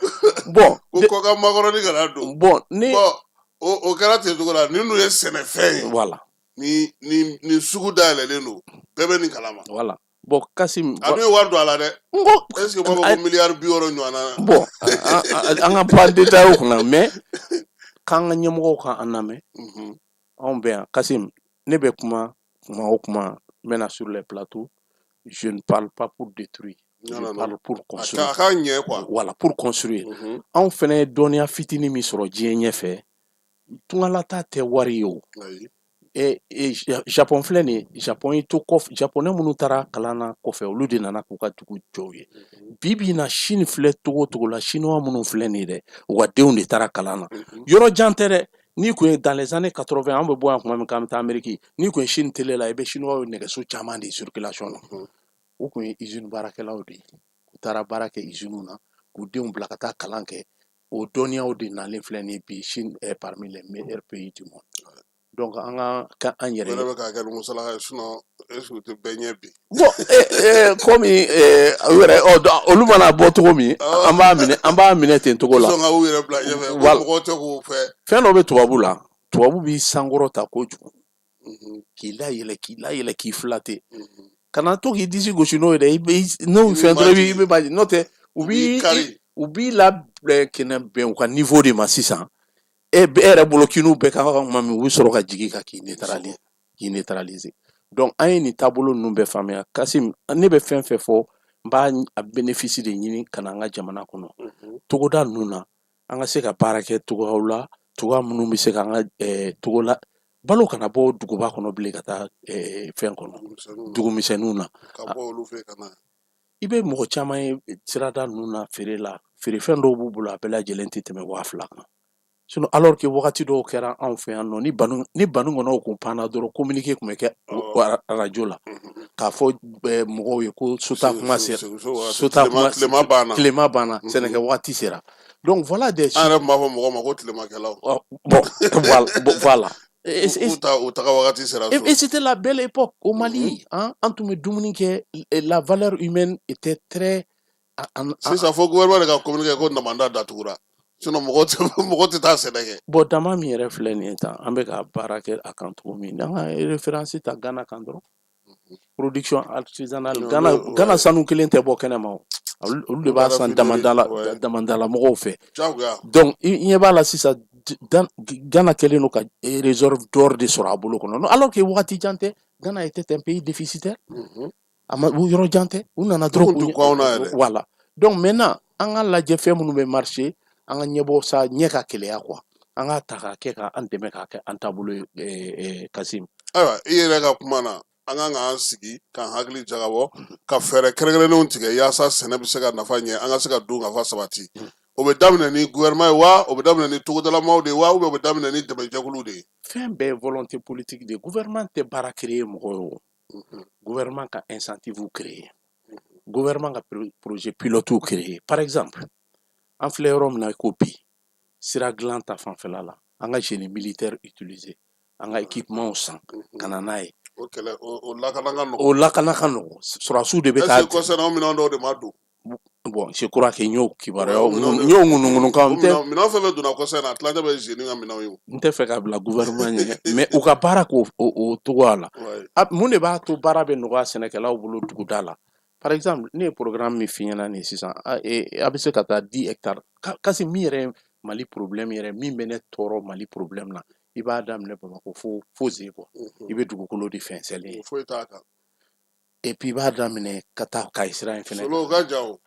bon. Ko kɔkan makɔrɔni kana don. Bon, ni bon, o kɛra ten cogo la, nin dun ye sɛnɛfɛn ye. Voilà. Ni sugu dayɛlɛlen don, bɛɛ bɛ nin kalama. Voilà, bon, Kasim. A dun ye wari don a la dɛ. N ko est ce que b'a fɔ ko miliyari 60 ɲɔgɔnna na? Bon, an ka pan détail kunna, mais k'an ka ɲɛmɔgɔw ka an lamɛn. Anw bɛ yan, Kasim, ne bɛ kuma kuma o kuma, n bɛ na sur les plateaux, je ne parle pas pour détruire, je Non, non, non. parle pour construire. A ka ɲɛ quoi. Voilà, pour construire. Anw fɛnɛ ye dɔnniya fitinin min sɔrɔ diɲɛ ɲɛfɛ, tungalata tɛ wari ye o. E, Japon filɛ nin ye, Japon y'i to kɔfɛ, japonais minnu taara kalan na kɔfɛ, olu de nana k'u ka dugu jɔ u ye. Bi bi in na, Chine filɛ togo togo la, chinois minnu filɛ nin ye dɛ, u ka denw de taara kalan na. Yɔrɔ jan tɛ dɛ. N'i N'i kun ye dans les années 80, an bɛ bɔ yan tuma min k'an bɛ taa Amérique, n'i kun ye Chine télé la, i bɛ chinois ye nɛgɛso caman de circulation na. O kun ye usine baarakɛlaw de ye. U taara baara kɛ usine na k'u denw bila ka taa kalan kɛ. O dɔnniyaw de nalen filɛ nin ye bi, Chine est parmi les meilleurs pays du monde. Donc an ka ka an yɛrɛ ye. Bɛ k'a kɛ ni musalaka ye, sinon est ce que u tɛ bɛɛ ɲɛ bi? Bon, komi u yɛrɛ olu mana bɔ cogo min, an b'a minɛ ten cogo la. Sɔn ka u yɛrɛ bila ɲɛfɛ ko mɔgɔw tɛ k'u fɛ. Fɛn dɔ bɛ tubabu la, tubabu b'i sankɔrɔ ta kojugu k'i layɛlɛ, k'i layɛlɛ, k'i flatter. Kana to k'i disi gosi n'o ye dɛ. I bɛ n'o fɛn dɔrɔn, i bɛ ba, n'o tɛ u b'i labɛn kɛnɛ bɛn u ka niveau de ma. Sisan e yɛrɛ bolo k'i n'u bɛɛ ka kan tuma min, u bɛ sɔrɔ ka jigin ka k'i neutraliser. Donc an ye nin taabolo ninnu bɛɛ faamuya. Kasim, ne bɛ fɛn fɛn fɔ, n b'a a bénéfice de ɲini ka na an ka jamana kɔnɔ, togoda ninnu na, an ka se ka baara kɛ togoyaw la, togoya minnu bɛ se k'an ka togo la balo kana bɔ duguba kɔnɔ bilen ka taa fɛn kɔnɔ, dugumisɛnninw na. Ka bɔ olu fɛ ka na. I bɛ mɔgɔ caman ye sirada ninnu na feere la, feerefɛn dɔw b'u bolo, a bɛɛ lajɛlen tɛ tɛmɛ 2000 kan. Sinon, alors que wagati dɔw kɛra anw fɛ yan nɔ, ni banu kɔnɔw kun panna dɔrɔn, communiqué tun bɛ kɛ arajo la k'a fɔ mɔgɔw ye ko sota kuma sera, sota kuma, tilema banna. Tilema banna, sɛnɛkɛ waati sera. Donc voilà des An yɛrɛ tun b'a fɔ mɔgɔw ma ko tilemakɛlaw. Bon, voilà, bon, voilà. U taga wagati sera. Et c'était la belle époque au Mali, hein. An tun bɛ dumuni kɛ, la valeur humaine était très Sisan fo gouvernement de ka communiqué ko namanda datugura, sinon mɔgɔ tɛ taa sɛnɛ kɛ. Bon, dama min yɛrɛ filɛ nin ye tan, an bɛ ka baara kɛ a kan cogo min, an ka référence ta Ghana kan dɔrɔn, production artisanale. Ghana sanu kelen tɛ bɔ kɛnɛma o, olu de b'a san damandala damandala mɔgɔw fɛ. Donc i ɲɛ b'a la sisan, Ghana kɛlen don ka réserve d'or de sɔrɔ a bolo kɔnɔ, alors que wagati jan tɛ, Ghana était un pays déficitaire. A ma yɔrɔ jan tɛ, u nana dɔrɔn. Voilà. Donc maintenant, an ka lajɛ fɛn minnu bɛ marcher, an ka ɲɛbɔ sa ɲɛ ka keleya quoi, an k'a ta k'a kɛ k'an dɛmɛ k'a kɛ an taabolo ye, Kasim. Ayiwa, i yɛrɛ ka kuma na, an kan k'an sigi k'an hakili jagabɔ ka fɛɛrɛ kɛrɛnkɛrɛnnenw tigɛ yaasa sɛnɛ bɛ se ka nafa ɲɛ, an ka se ka dun ka fa sabati. O bɛ daminɛ ni gouvernement ye wa, o bɛ daminɛ ni togodalamaw de ye wa, ou bien o bɛ daminɛ ni dɛmɛjɛkuluw de ye? Fɛn bɛɛ ye volonté politique de ye. Gouvernement tɛ baara créer mɔgɔ ye o. Gouvernement ka incentive créer, gouvernement ka projet pilote créer. Par exemple, an filɛ yɔrɔ min na ko bi, sira dilan ta fanfɛla la, an ka génie militaire utiliser, an ka équipement san ka na n'a ye. O kɛlɛ, o lakana ka nɔgɔn. O lakana ka nɔgɔn, sɔrɔdasiw de bɛ taa. Est ce que kɔsɛbɛ o minɛn dɔw de ma don? Bon, je crois que n y'o kibaruya, n y'o ŋunuŋunukan. N tɛ minɛn fɛn fɛn donna kɔsɛbɛ na, a tilancɛ bɛ génie ka minɛnw ye o. N tɛ fɛ ka bila gouvernement ɲɛ, mais u ka baara k'o o cogoya la. Mun de b'a to baara bɛ nɔgɔya sɛnɛkɛlaw bolo duguda la? Par exemple, ne ye programme min f'i ɲɛna nin sisan, a bɛ se ka taa 10 hectares kasi. Min yɛrɛ ye Mali problème yɛrɛ, min bɛ ne tɔɔrɔ Mali problème na, i b'a daminɛ Bamakɔ fo Zebo, i bɛ dugukolo de fɛnsɛlen ye. Foyi t'a kan. Et puis i b'a daminɛ ka taa Kayi sira in fɛnɛ. Solo ka jan o.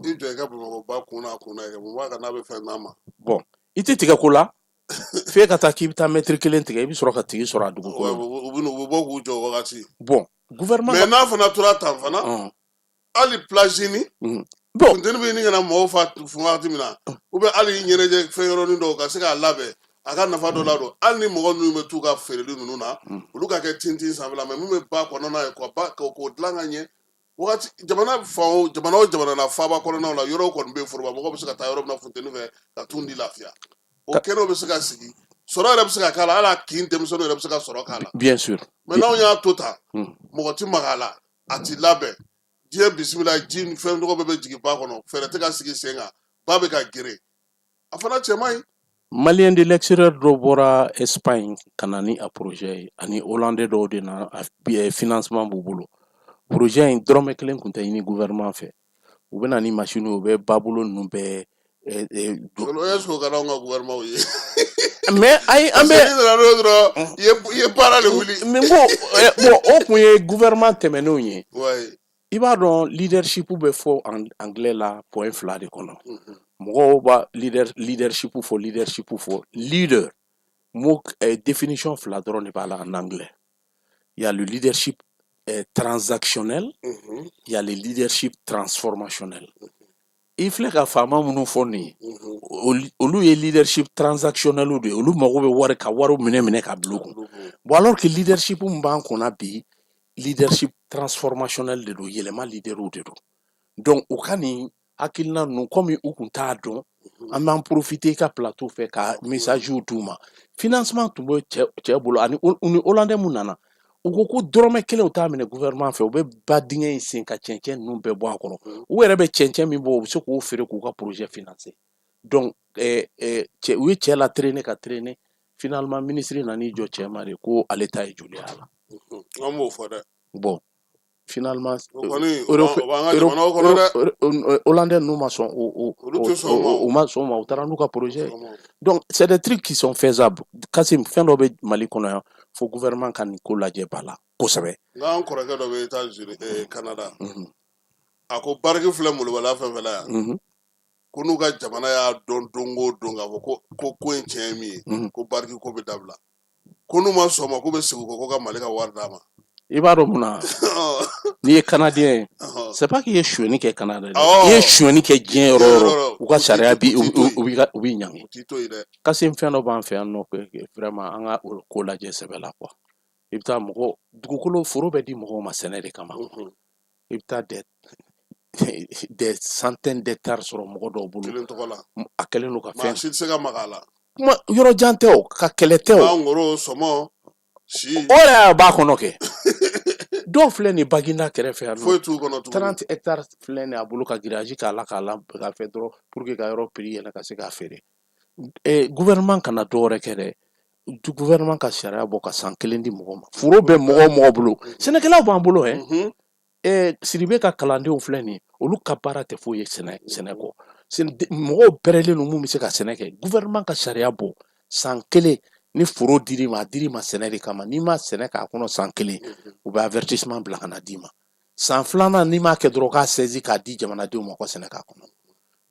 I jɔ i ka Bamakɔ ba kun n'a kun na yɛrɛ, mun b'a kan n'a bɛ fɛn d'a ma? Bon, i tɛ tigɛ ko la f'e ka taa k'i bɛ taa mɛtiri kelen tigɛ, i bɛ sɔrɔ ka tigi sɔrɔ a dugukolo. U bɛ bɔ k'u jɔ o wagati. Bon, gouvernement. Mais n'a fana tora tan fana, hali plage ni bon, funteni bɛ ɲini ka na mɔgɔw fa wagati min na, ou bien hali ɲɛnajɛ fɛn yɔrɔnin dɔw ka se k'a labɛn, a ka nafa dɔ la don. Hali ni mɔgɔ ninnu bɛ t'u ka feereli ninnu na, olu ka kɛ tintin sanfɛla, mais min bɛ ba kɔnɔna ye, ka ba k'o dilan ka ɲɛ wagati. Jamana fan o jamana o jamana na, faaba kɔnɔnaw la, yɔrɔw kɔni bɛ yen, foroba mɔgɔw bɛ se ka taa yɔrɔ min na funteni fɛ ka t'u ni lafiya. O kɛnɛw bɛ se ka sigi, sɔrɔ yɛrɛ bɛ se ka k'a la, hali a kin denmisɛnninw yɛrɛ bɛ se ka sɔrɔ k'a la. Bien sûr. Mais n'anw y'a to tan, mɔgɔ ti maga a la, a ti labɛn, diɲɛ bisimila, ji ni fɛn tɔgɔ bɛɛ bɛ jigin ba kɔnɔ, fɛɛrɛ tɛ ka sigi sen kan, ba bɛ ka geren, a fana cɛ man ɲi. Malien de l'extérieur dɔ bɔra Espagne ka na ni a projet ye, ani Hollandais dɔw de na, a financement b'u bolo. Projet in, dɔrɔmɛ kelen tun tɛ ɲini gouvernement fɛ. U bɛ na ni machine, u bɛ babolo ninnu bɛɛ. Est ce que o ka d'anw ka gouvernement ye? Mais ayi, an bɛ Parce que n'i nana n'o ye dɔrɔn, i ye baara de wuli. Mais n ko bon, o kun ye gouvernement tɛmɛnenw ye. I b'a dɔn, leadership bɛ fɔ en anglais la point fila de kɔnɔ. Mɔgɔw b'a leadership fɔ, leadership fɔ, leader mot, définition fila dɔrɔn de b'a la en anglais. Il y a le leadership transactionnel, il y a le leadership transformationnel. I filɛ ka faama minnu fɔ nin ye, Olu ye leadership transactionnel de ye. Olu mago bɛ wari, ka wariw minɛ minɛ ka bila u kun. Bon, alors que leadership min b'an kunna bi, leadership transformationnel de don, yɛlɛma leaderw de don. Donc u ka nin hakilina ninnu, komi u kun t'a dɔn, an b'an profiter i ka plateau fɛ ka message d'u ma. Financement tun bɛ cɛ bolo, ani u ni Hollandais mun nana, u ko ko dɔrɔmɛ kelen u t'a minɛ gouvernement fɛ. U bɛ ba dingɛ in sen ka cɛncɛn ninnu bɛɛ bɔ a kɔrɔ. U yɛrɛ bɛ cɛncɛn min bɔ, u bɛ se k'o feere k'u ka projet financer. Donc cɛ, u ye cɛ la traîner ka traîner, finalement ministre nan'i jɔ cɛ ma de ko ale ta ye joli y'a la. An b'o fɔ dɛ. Bon, finalement O kɔni, o b'an ka jamanaw kɔnɔ dɛ. Hollandais ninnu ma sɔn o Olu tɛ sɔn o ma. U ma sɔn o ma, u taara n'u ka projet ye. Donc c'est des trucs qui sont faisables. Kasim, fɛn dɔ bɛ Mali kɔnɔ yan fo gouvernement ka nin ko lajɛ ba la kosɛbɛ. N k'an kɔrɔkɛ dɔ bɛ États-Unis, Canada. A ko Barrick filɛ molobaliya fɛn fɛn la yan, ko n'u ka jamana y'a dɔn don o don k'a fɔ ko in tiɲɛ ye min ye, ko Barrick ko bɛ dabila, ko n'u ma sɔn o ma, k'u bɛ segin u kɔ ko ka Mali ka wari d'a ma. I b'a dɔn mun na? N'i ye Canadien ye, c'est pas k'i ye sonyɛni kɛ Canada dɛ. I ye sonyɛni kɛ diɲɛ yɔrɔ o yɔrɔ, u ka sariya bi U t'i to yen. u b'i ɲangi. U t'i to yen dɛ. Kasim, fɛn dɔ b'an fɛ yan nɔ, vraiment an ka o ko lajɛ sɛbɛ la quoi. I bɛ taa mɔgɔ dugukolo, foro bɛ di mɔgɔw ma sɛnɛ de kama. I bɛ taa des centaines d'hectares sɔrɔ mɔgɔ dɔw bolo. Kelen tɔgɔ la. A kɛlen don ka Maa fɛn si tɛ se ka maga a la. Kuma yɔrɔ jan tɛ o, ka kɛlɛ tɛ o. Mangoro, sɔmɔ, si. O yɛrɛ y'a b'a kɔnɔ kɛ. Dɔw filɛ nin Baginda kɛrɛfɛ yan nɔ. Foyi t'u kɔnɔ tuguni. 30 hectares filɛ nin a bolo, ka grillage k'a la, k'a la k'a fɛ dɔrɔn pour que ka yɔrɔ prix yɛlɛ ka se k'a feere. Gouvernement kana dɔwɛrɛ kɛ dɛ, gouvernement ka sariya bɔ ka san kelen di mɔgɔ ma. Foro bɛ mɔgɔ o mɔgɔ bolo, sɛnɛkɛlaw b'an bolo hɛ. Sidibe ka kalandenw filɛ nin ye, olu ka baara tɛ foyi ye sɛnɛ kɔ. Mɔgɔw pɛrɛlen don mun bɛ se ka sɛnɛ kɛ. Gouvernement ka sariya bɔ san kelen, ni foro dir'i ma, a dir'i ma sɛnɛ de kama. N'i ma sɛnɛ k'a kɔnɔ san kelen, u bɛ avertissement bila ka na d'i ma. San filanan, n'i m'a kɛ dɔrɔn, k'a saisi k'a di jamanadenw ma ko sɛnɛ k'a kɔnɔ.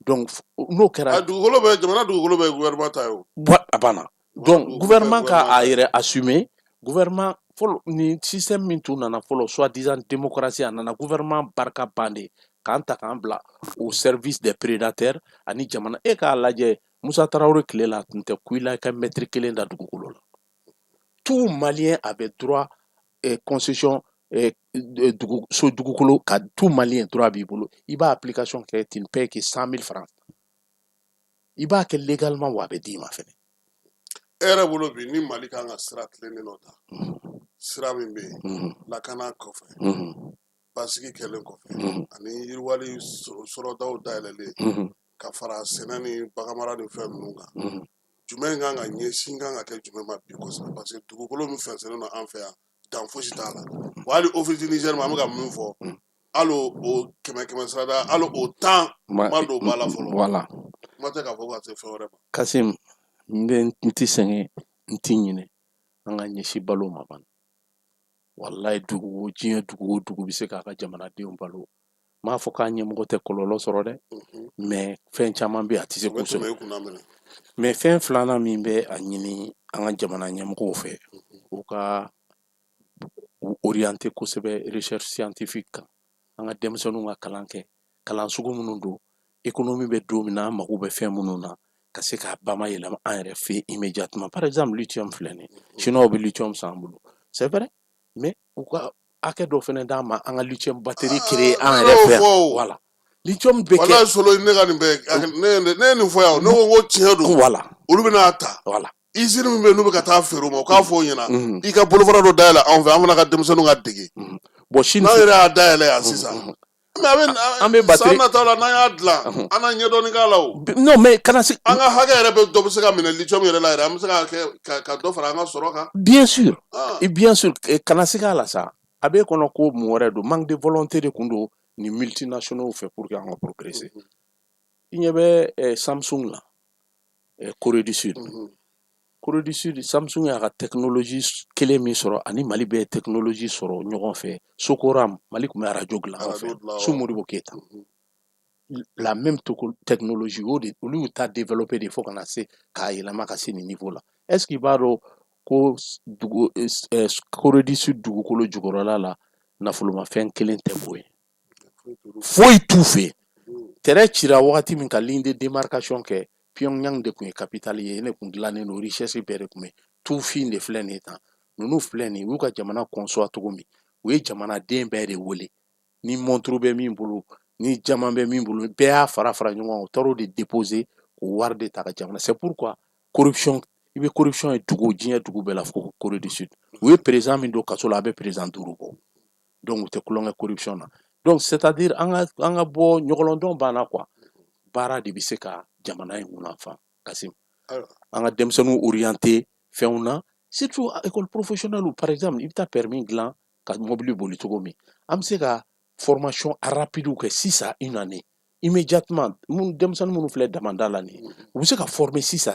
Donc n'o kɛra A dugukolo bɛ, jamana dugukolo bɛ gouvernement ta ye o. A banna. Donc Dugukolo bɛɛ gouvernement ka gouvernement a ta ye. yɛrɛ assumer. Gouvernement fɔlɔ, ni système min tun nana fɔlɔ, soi-disant démocratie, a nana gouvernement barika ban de k'an ta k'an bila au service des prédateurs ani jamana. E k'a lajɛ, Musa Tarawele tile la, a tun tɛ ku i la i ka mètre kelen da dugukolo la. Tout Malien avait droit concession dugu so dugukolo ka, tout Malien droit b'i bolo. I b'a application kɛ, tu ne payes que 100 000 francs. I b'a kɛ légalement, wa a bɛ d'i ma fɛnɛ. E yɛrɛ bolo bi, ni Mali kan ka sira tilennen dɔ ta, sira min bɛ yen, lakana kɔfɛ, basigi kɛlen kɔfɛ, ani yiriwali sɔrɔdaw dayɛlɛlen, ka fara sɛnɛ ni baganmara ni fɛn ninnu kan, jumɛn kan ka ɲɛsin, kan ka kɛ jumɛn ma bi kosɛbɛ? Parce que dugukolo min fɛnsɛnnen don an fɛ yan, dan fosi t'a la. Wa hali Office du Niger ma, an bɛ ka min fɔ, hali o kɛmɛ kɛmɛ sarada, hali o 10 ma don ba la fɔlɔ. Kuma tɛ k'a fɔ ka se fɛn wɛrɛ ma. Kasim, n bɛ n ti sɛgɛn, n ti ɲinɛ, an ka ɲɛsin balo ma ban. Walayi, dugu o diɲɛ dugu o dugu bɛ se k'a ka jamanadenw balo. N m'a fɔ k'a ɲɛmɔgɔ tɛ kɔlɔlɔ sɔrɔ dɛ, mais fɛn caman bɛ yen, a tɛ se O bɛ k'u sɔrɔ. Tɛmɛ i kunna minɛ. Mais fɛn filanan min bɛ a ɲini an ka jamana ɲɛmɔgɔw fɛ, u ka u orienter kosɛbɛ recherche scientifique kan. An ka denmisɛnninw ka kalan kɛ, kalan sugu minnu don, économie bɛ don min na, an mago bɛ fɛn minnu na, ka se k'a bamayɛlɛma an yɛrɛ fɛ immédiatement. Par exemple, lithium filɛ nin ye, chinois bɛ lithium san an bolo, c'est vrai, mais u ka hakɛ dɔ fɛnɛ d'an ma, an ka lithium batterie créer an Ne yɛrɛ y'o fɛ yan. fɔ o. Voilà, lithium bɛ kɛ Walayi solo, ne ka nin bɛɛ, ne ye nin fɔ yan, ne ko n ko tiɲɛ don. Olu bɛna ta usine min bɛ yen, n'u bɛ ka taa feere u ma, u k'a fɔ o ɲɛna, i ka bolofara dɔ dayɛlɛ anw fɛ, an fana ka denmisɛnninw ka dege. Bon, Chine N'an yɛrɛ y'a dayɛlɛ yan sisan, mais a bɛ An bɛ batterie san nataw la, n'an y'a dilan, an na ɲɛdɔnni k'a la o. Non, mais kana se An ka hakɛ yɛrɛ bɛ, dɔ bɛ se ka minɛ lithium yɛrɛ la yɛrɛ, an bɛ se ka kɛ ka dɔ fara an ka sɔrɔ kan. Bien sûr. Et bien sûr, kana se k'a la sa, a b'e kɔnɔ ko mun wɛrɛ don, manque de volonté de kun don ni multinationaux fɛ pour que an ka progresser. I ɲɛ bɛ Samsung la, Corée du Sud. Corée du Sud, Samsung y'a ka technologie kelen min sɔrɔ, ani Mali bɛ technologie sɔrɔ ɲɔgɔn fɛ, Sokoram, Mali tun bɛ arajo dilan an fɛ Arajo dilan, sous Modibo Keita. La même technologie, o de olu y'u ta développer de fo ka na se k'a yɛlɛma ka se nin niveau la. Est ce que i b'a dɔn ko dugu Corée du Sud dugukolo jukɔrɔla la, nafolomafɛn kelen tɛ bɔ yen, foyi t'u fɛ yen. Tɛrɛ cira wagati min ka ligne de démarcation kɛ, Pyongyang de tun ye capitale ye, ne tun dilannen don, richesse bɛɛ de tun bɛ. Tufin de filɛ nin ye tan, ninnu filɛ nin ye, u y'u ka jamana conçoit cogo min, u ye jamanaden bɛɛ de wele, ni montre bɛ min bolo, ni diamant bɛ min bolo, bɛɛ y'a fara fara ɲɔgɔn kan, u taar'o de déposer k'o wari de ta ka jamana. C'est pourquoi corruption, i bɛ corruption ye dugu, diɲɛ dugu bɛɛ la fo Corée du Sud. U ye président min don kaso la, a bɛ président 5 bɔ. Donc u tɛ tulonkɛ corruption na. Donc c'est à dire an ka bɔ ɲɔgɔlɔndɔn banna quoi. Baara de bɛ se ka jamana in nafa, Kasim. An ka denmisɛnninw orienter fɛnw na, surtout école professionnelle. Par exemple, i bɛ taa permis dilan ka mobili boli cogo min, an bɛ se ka formation rapide kɛ sisan, une année, immédiatement. Mun denmisɛnnin minnu filɛ damanda la nin ye, u bɛ se ka former sisan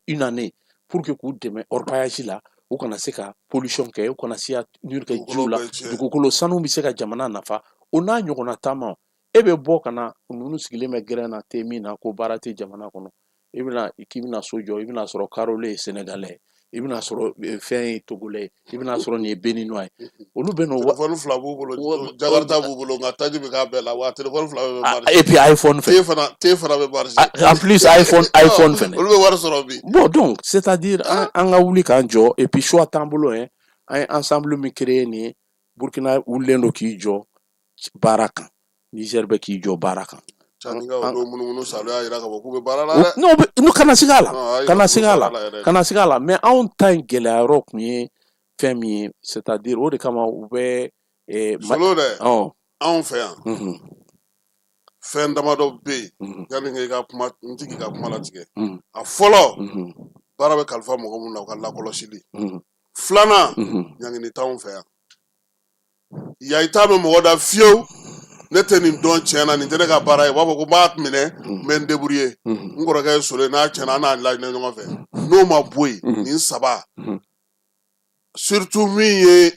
une année pour que k'u dɛmɛ orpaillage la, u kana se ka pollution kɛ, u kana se ka nul kɛ jiw la, dugukolo sanu bɛ se ka jamana nafa, o n'a ɲɔgɔnna taama. E bɛ bɔ ka na, ninnu sigilen bɛ gɛrɛn na te min na ko baara tɛ jamana kɔnɔ, i bɛna k'i bɛna so jɔ, i bɛna sɔrɔ carreleur ye sénégalais, i bɛna sɔrɔ fɛn ye togolais, i bɛna sɔrɔ nin ye béninois ye, olu bɛ n'o Téléphone fila b'u bolo, jakarta b'u bolo, nka taji bɛ k'a bɛɛ la, wa téléphone fila bɛ marcher. Et puis iPhone fɛ. Te fana bɛ marcher. En plus iPhone fɛnɛ. Olu bɛ wari sɔrɔ bi. Bon, donc c'est à dire an ka wuli k'an jɔ. Et puis choix t'an bolo hein. An ye ensemble min créer nin ye, Burkina wulilen don k'i jɔ baara kan, Niger bɛ k'i jɔ baara kan. Cani ka o munumunu salo y'a jira k'a fɔ k'u bɛ baara la dɛ. Non, n'u kana siga a la, kana siga a la, kana siga a la. Mais anw ta in gɛlɛya yɔrɔ tun ye fɛn min ye, c'est à dire o de kama u bɛ Solo dɛ, anw fɛ yan, fɛn damadɔ bɛ yen yanni i ka kuma, n ti k'i ka kuma latigɛ. A fɔlɔ, baara bɛ kalifa mɔgɔ min na, u ka lakɔlɔsili. Filanan, ɲangini t'anw fɛ yan. Yayi t'a bɛ mɔgɔ da fiyewu, ne tɛ nin dɔn tiɲɛ na, nin tɛ ne ka baara ye, u b'a fɔ ko n b'a minɛ, n bɛ n débrouiller. N kɔrɔkɛ ye Solo ye, n'a tiɲɛna, an n'a laɲinɛ ɲɔgɔn fɛ. N'o ma bɔ yen, nin saba, surtout min ye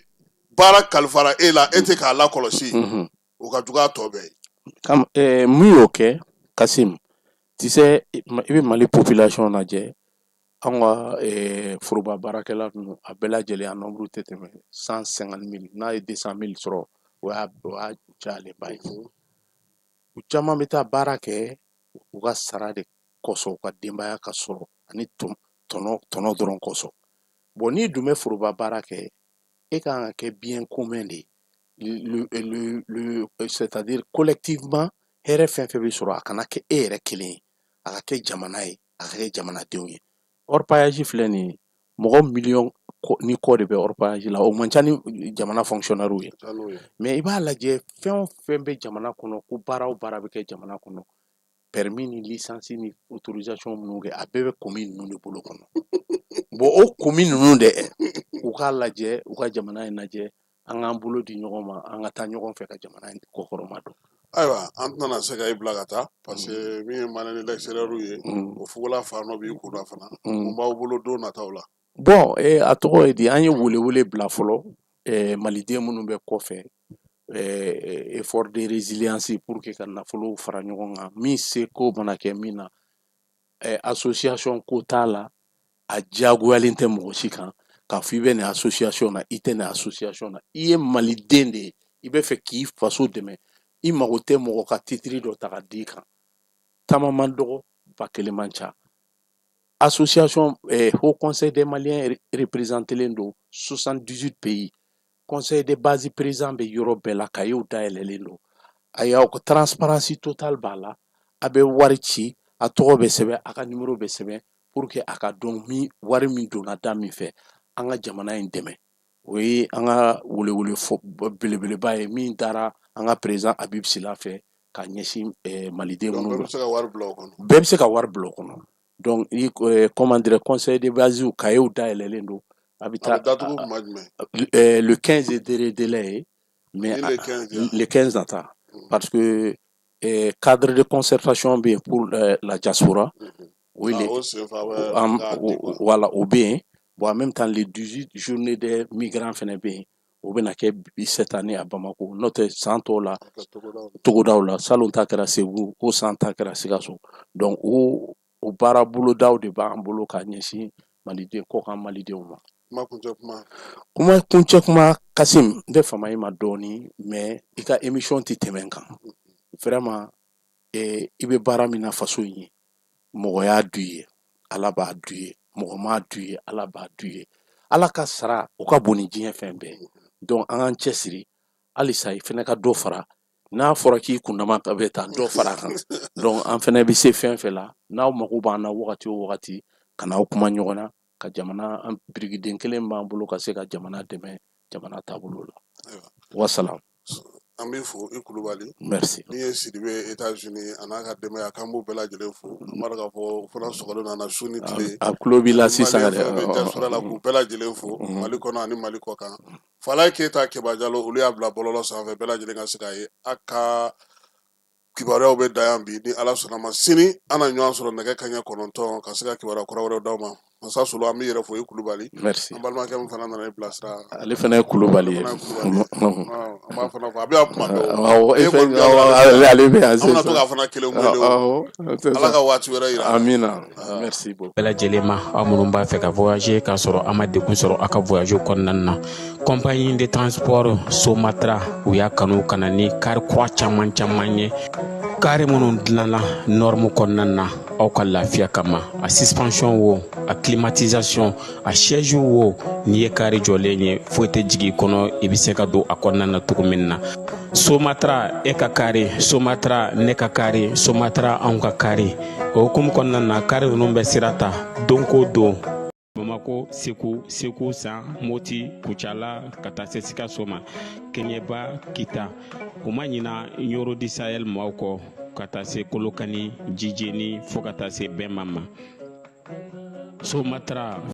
baara kalifara e la, e tɛ k'a lakɔlɔsi, o ka jugu a tɔ bɛɛ ye. Mun y'o kɛ, Kasim? Tu sais, i bɛ Mali population lajɛ, an ka foroba baarakɛla ninnu, a bɛɛ lajɛlen a nombre tɛ tɛmɛ 150 000, n'a ye 200 000 sɔrɔ, o y'a cayalenba ye. U caman bɛ taa baara kɛ u ka sara de kosɔn, u ka denbaya ka sɔrɔ ani tɔnɔ dɔrɔn kosɔn. Bon, n'i dun bɛ foroba baara kɛ, e kan ka kɛ bien commun de ye, le c'est-à-dire collectivement, hɛrɛ fɛn fɛn bɛ sɔrɔ, a kana kɛ e yɛrɛ kelen ye, a ka kɛ jamana ye, a ka kɛ jamanadenw ye. Orpaillage filɛ nin ye, mɔgɔ miliyɔn ni kɔ de bɛ orpaillage la, o man ca ni jamana fonctionnaire ye. Mais i b'a lajɛ, fɛn o fɛn bɛ jamana kɔnɔ, ko baara o baara bɛ kɛ jamana kɔnɔ, permis ni licence ni autorisation minnu kɛ, a bɛɛ bɛ commune ninnu de bolo kɔnɔ. Bon, o commune ninnu dɛ, u k'a lajɛ, u ka jamana in lajɛ, an k'an bolo di ɲɔgɔn ma, an ka taa ɲɔgɔn fɛ ka jamana in kɔkɔrɔma don. Ayiwa, an tɛna se ka i bila ka taa, parce que min ye Maliens de l'extérieur ye, o fugola fan dɔ b'i kunna fana. Mun b'aw bolo don nataw la? Bon, a tɔgɔ ye di, an ye welewele bila fɔlɔ, maliden minnu bɛ kɔfɛ, effort de résilience pour que ka nafolow fara ɲɔgɔn kan, min seko mana kɛ min na. Association ko t'a la, a diyagoyalen tɛ mɔgɔ si kan k'a fɔ i bɛ nin association na, i tɛ nin association na. I ye maliden de ye, i bɛ fɛ k'i faso dɛmɛ, i mago tɛ mɔgɔ ka titre dɔ ta ka d'i kan. Taama man dɔgɔ, 1000 man ca. Association Haut Conseil des Maliens représentélen don 78 pays, conseil de base président bɛ yɔrɔ bɛɛ la, cahier dayɛlɛlen don. A y'aw ka transparence totale b'a la. A bɛ wari ci, a tɔgɔ bɛ sɛbɛn, a ka numéro bɛ sɛbɛn, pour que a ka dɔn min wari min donna da min fɛ. An ka jamana in dɛmɛ, o ye an ka welewele fɔ belebeleba ye min dara an ka président Habib Sila fɛ ka ɲɛsin maliden minnu. Bɛɛ bɛ se ka wari bila o kɔnɔ. Bɛɛ bɛ se ka wari bila o kɔnɔ. Donc i comment dire, conseil de base cahier dayɛlɛlen don. A bɛ taa A bɛ datugu kuma jumɛn? Le 15 ye délai ye, mais le 15. Le 15 nata, parce que cadre de concertation bɛ yen pour la diaspora. O ye o senfɛ a bɛ voilà, o bɛ yen. Bon, en même temps, le 18, journée des migrants fɛnɛ bɛ yen, o bɛna kɛ cette année à Bamako. N'o tɛ, san tɔw la togodaw la. Salon ta kɛra Segu, o san ta kɛra Sikaso. Donc o baara bolodaw de b'an bolo ka ɲɛsin maliden kɔkan malidenw ma. Kuma kuncɛ kuma. Kuma kuncɛ kuma, Kasim, n tɛ fama i ma dɔɔni, mais i ka émission tɛ tɛmɛ n kan. Vraiment, i bɛ baara min na faso in ye. Mɔgɔ y'a dun i ye, Ala b'a dun i ye, mɔgɔ m'a dun i ye, Ala b'a dun i ye. Ala ka sara o ka bon ni diɲɛ fɛn bɛɛ ye. Donc an k'an cɛsiri halisa, i fana ka dɔ fara. N'a fɔra k'i kundama ka bɛ taa dɔ fara a kan. Donc an fana bɛ se fɛn fɛn la, n'aw mago b'an na wagati o wagati, ka n'aw kuma ɲɔgɔn na ka jamana an birikiden kelen b'an bolo ka se ka jamana dɛmɛ jamana taabolo la. Wasalam. An b'i fo, i Kulubali. Merci. Min ye Sidibe États-Unis, a n'a ka denbaya, k'an b'u bɛɛ lajɛlen fo. An b'a dɔn k'a fɔ u fana sɔgɔlen don an na su ni tile. A tulo b'i la sisan yɛrɛ. Yɛrɛ. Bɛ diaspora la, k'u bɛɛ lajɛlen fo Mali kɔnɔ ani Mali kɔ kan. Falaye Keyita, Keba Jalo, olu y'a bila bɔlɔlɔ sanfɛ, bɛɛ lajɛlen ka se k'a ye. A ka kibaruyaw bɛ dan yan bi. Ni Ala sɔnna ma, sini an na ɲɔgɔn sɔrɔ nɛgɛ kanɲɛ 9 ka se ka kibaruya kura wɛrɛw d'aw ma. Masa Solo, an b'i yɛrɛ fo, i Kulubali. Merci. An balimakɛ min fana nana i bilasira, Ale fana ye Kulubali ye. Ale fana ye Kulubali ye. An b'a fana fo, a bɛ yan kuma bɛɛ o. Awɔ, E e kɔni fɛn bɛ yan, awɔ, ale bɛ yan an bɛna to sisan. k'a fana kelen wele o. Awɔ, c'est Ala ça. ka waati wɛrɛ yira. Amina, merci beaucoup. Bɛɛ lajɛlen ma, aw minnu b'a fɛ ka voyager k'a sɔrɔ a ma degun sɔrɔ aw ka voyage kɔnɔna na, compagnie de transport Somatra, u y'a kanu ka na ni kari kura caman caman ye, kari minnu dilanna norme kɔnɔna na aw ka lafiya kama. A suspension wo, a climatisation, a siège wo, n'i ye kari jɔlen ye, foyi tɛ jigin i kɔnɔ, i bɛ se ka don a kɔnɔna na cogo min na. Somatra, e ka kari Somatra, ne ka kari Somatra, anw ka kari. O hukumu kɔnɔna na, kari ninnu bɛ sira ta don ko don Bamako, Segu, Segu San, Moti, Kucala, ka taa se Sikaso ma, Kɛɲɛba, Kita. U ma ɲina Ɲoro di Sahel maaw kɔ, ka taa se Kolokani, Jijeni, fo ka taa se Bɛnma ma. Somatra.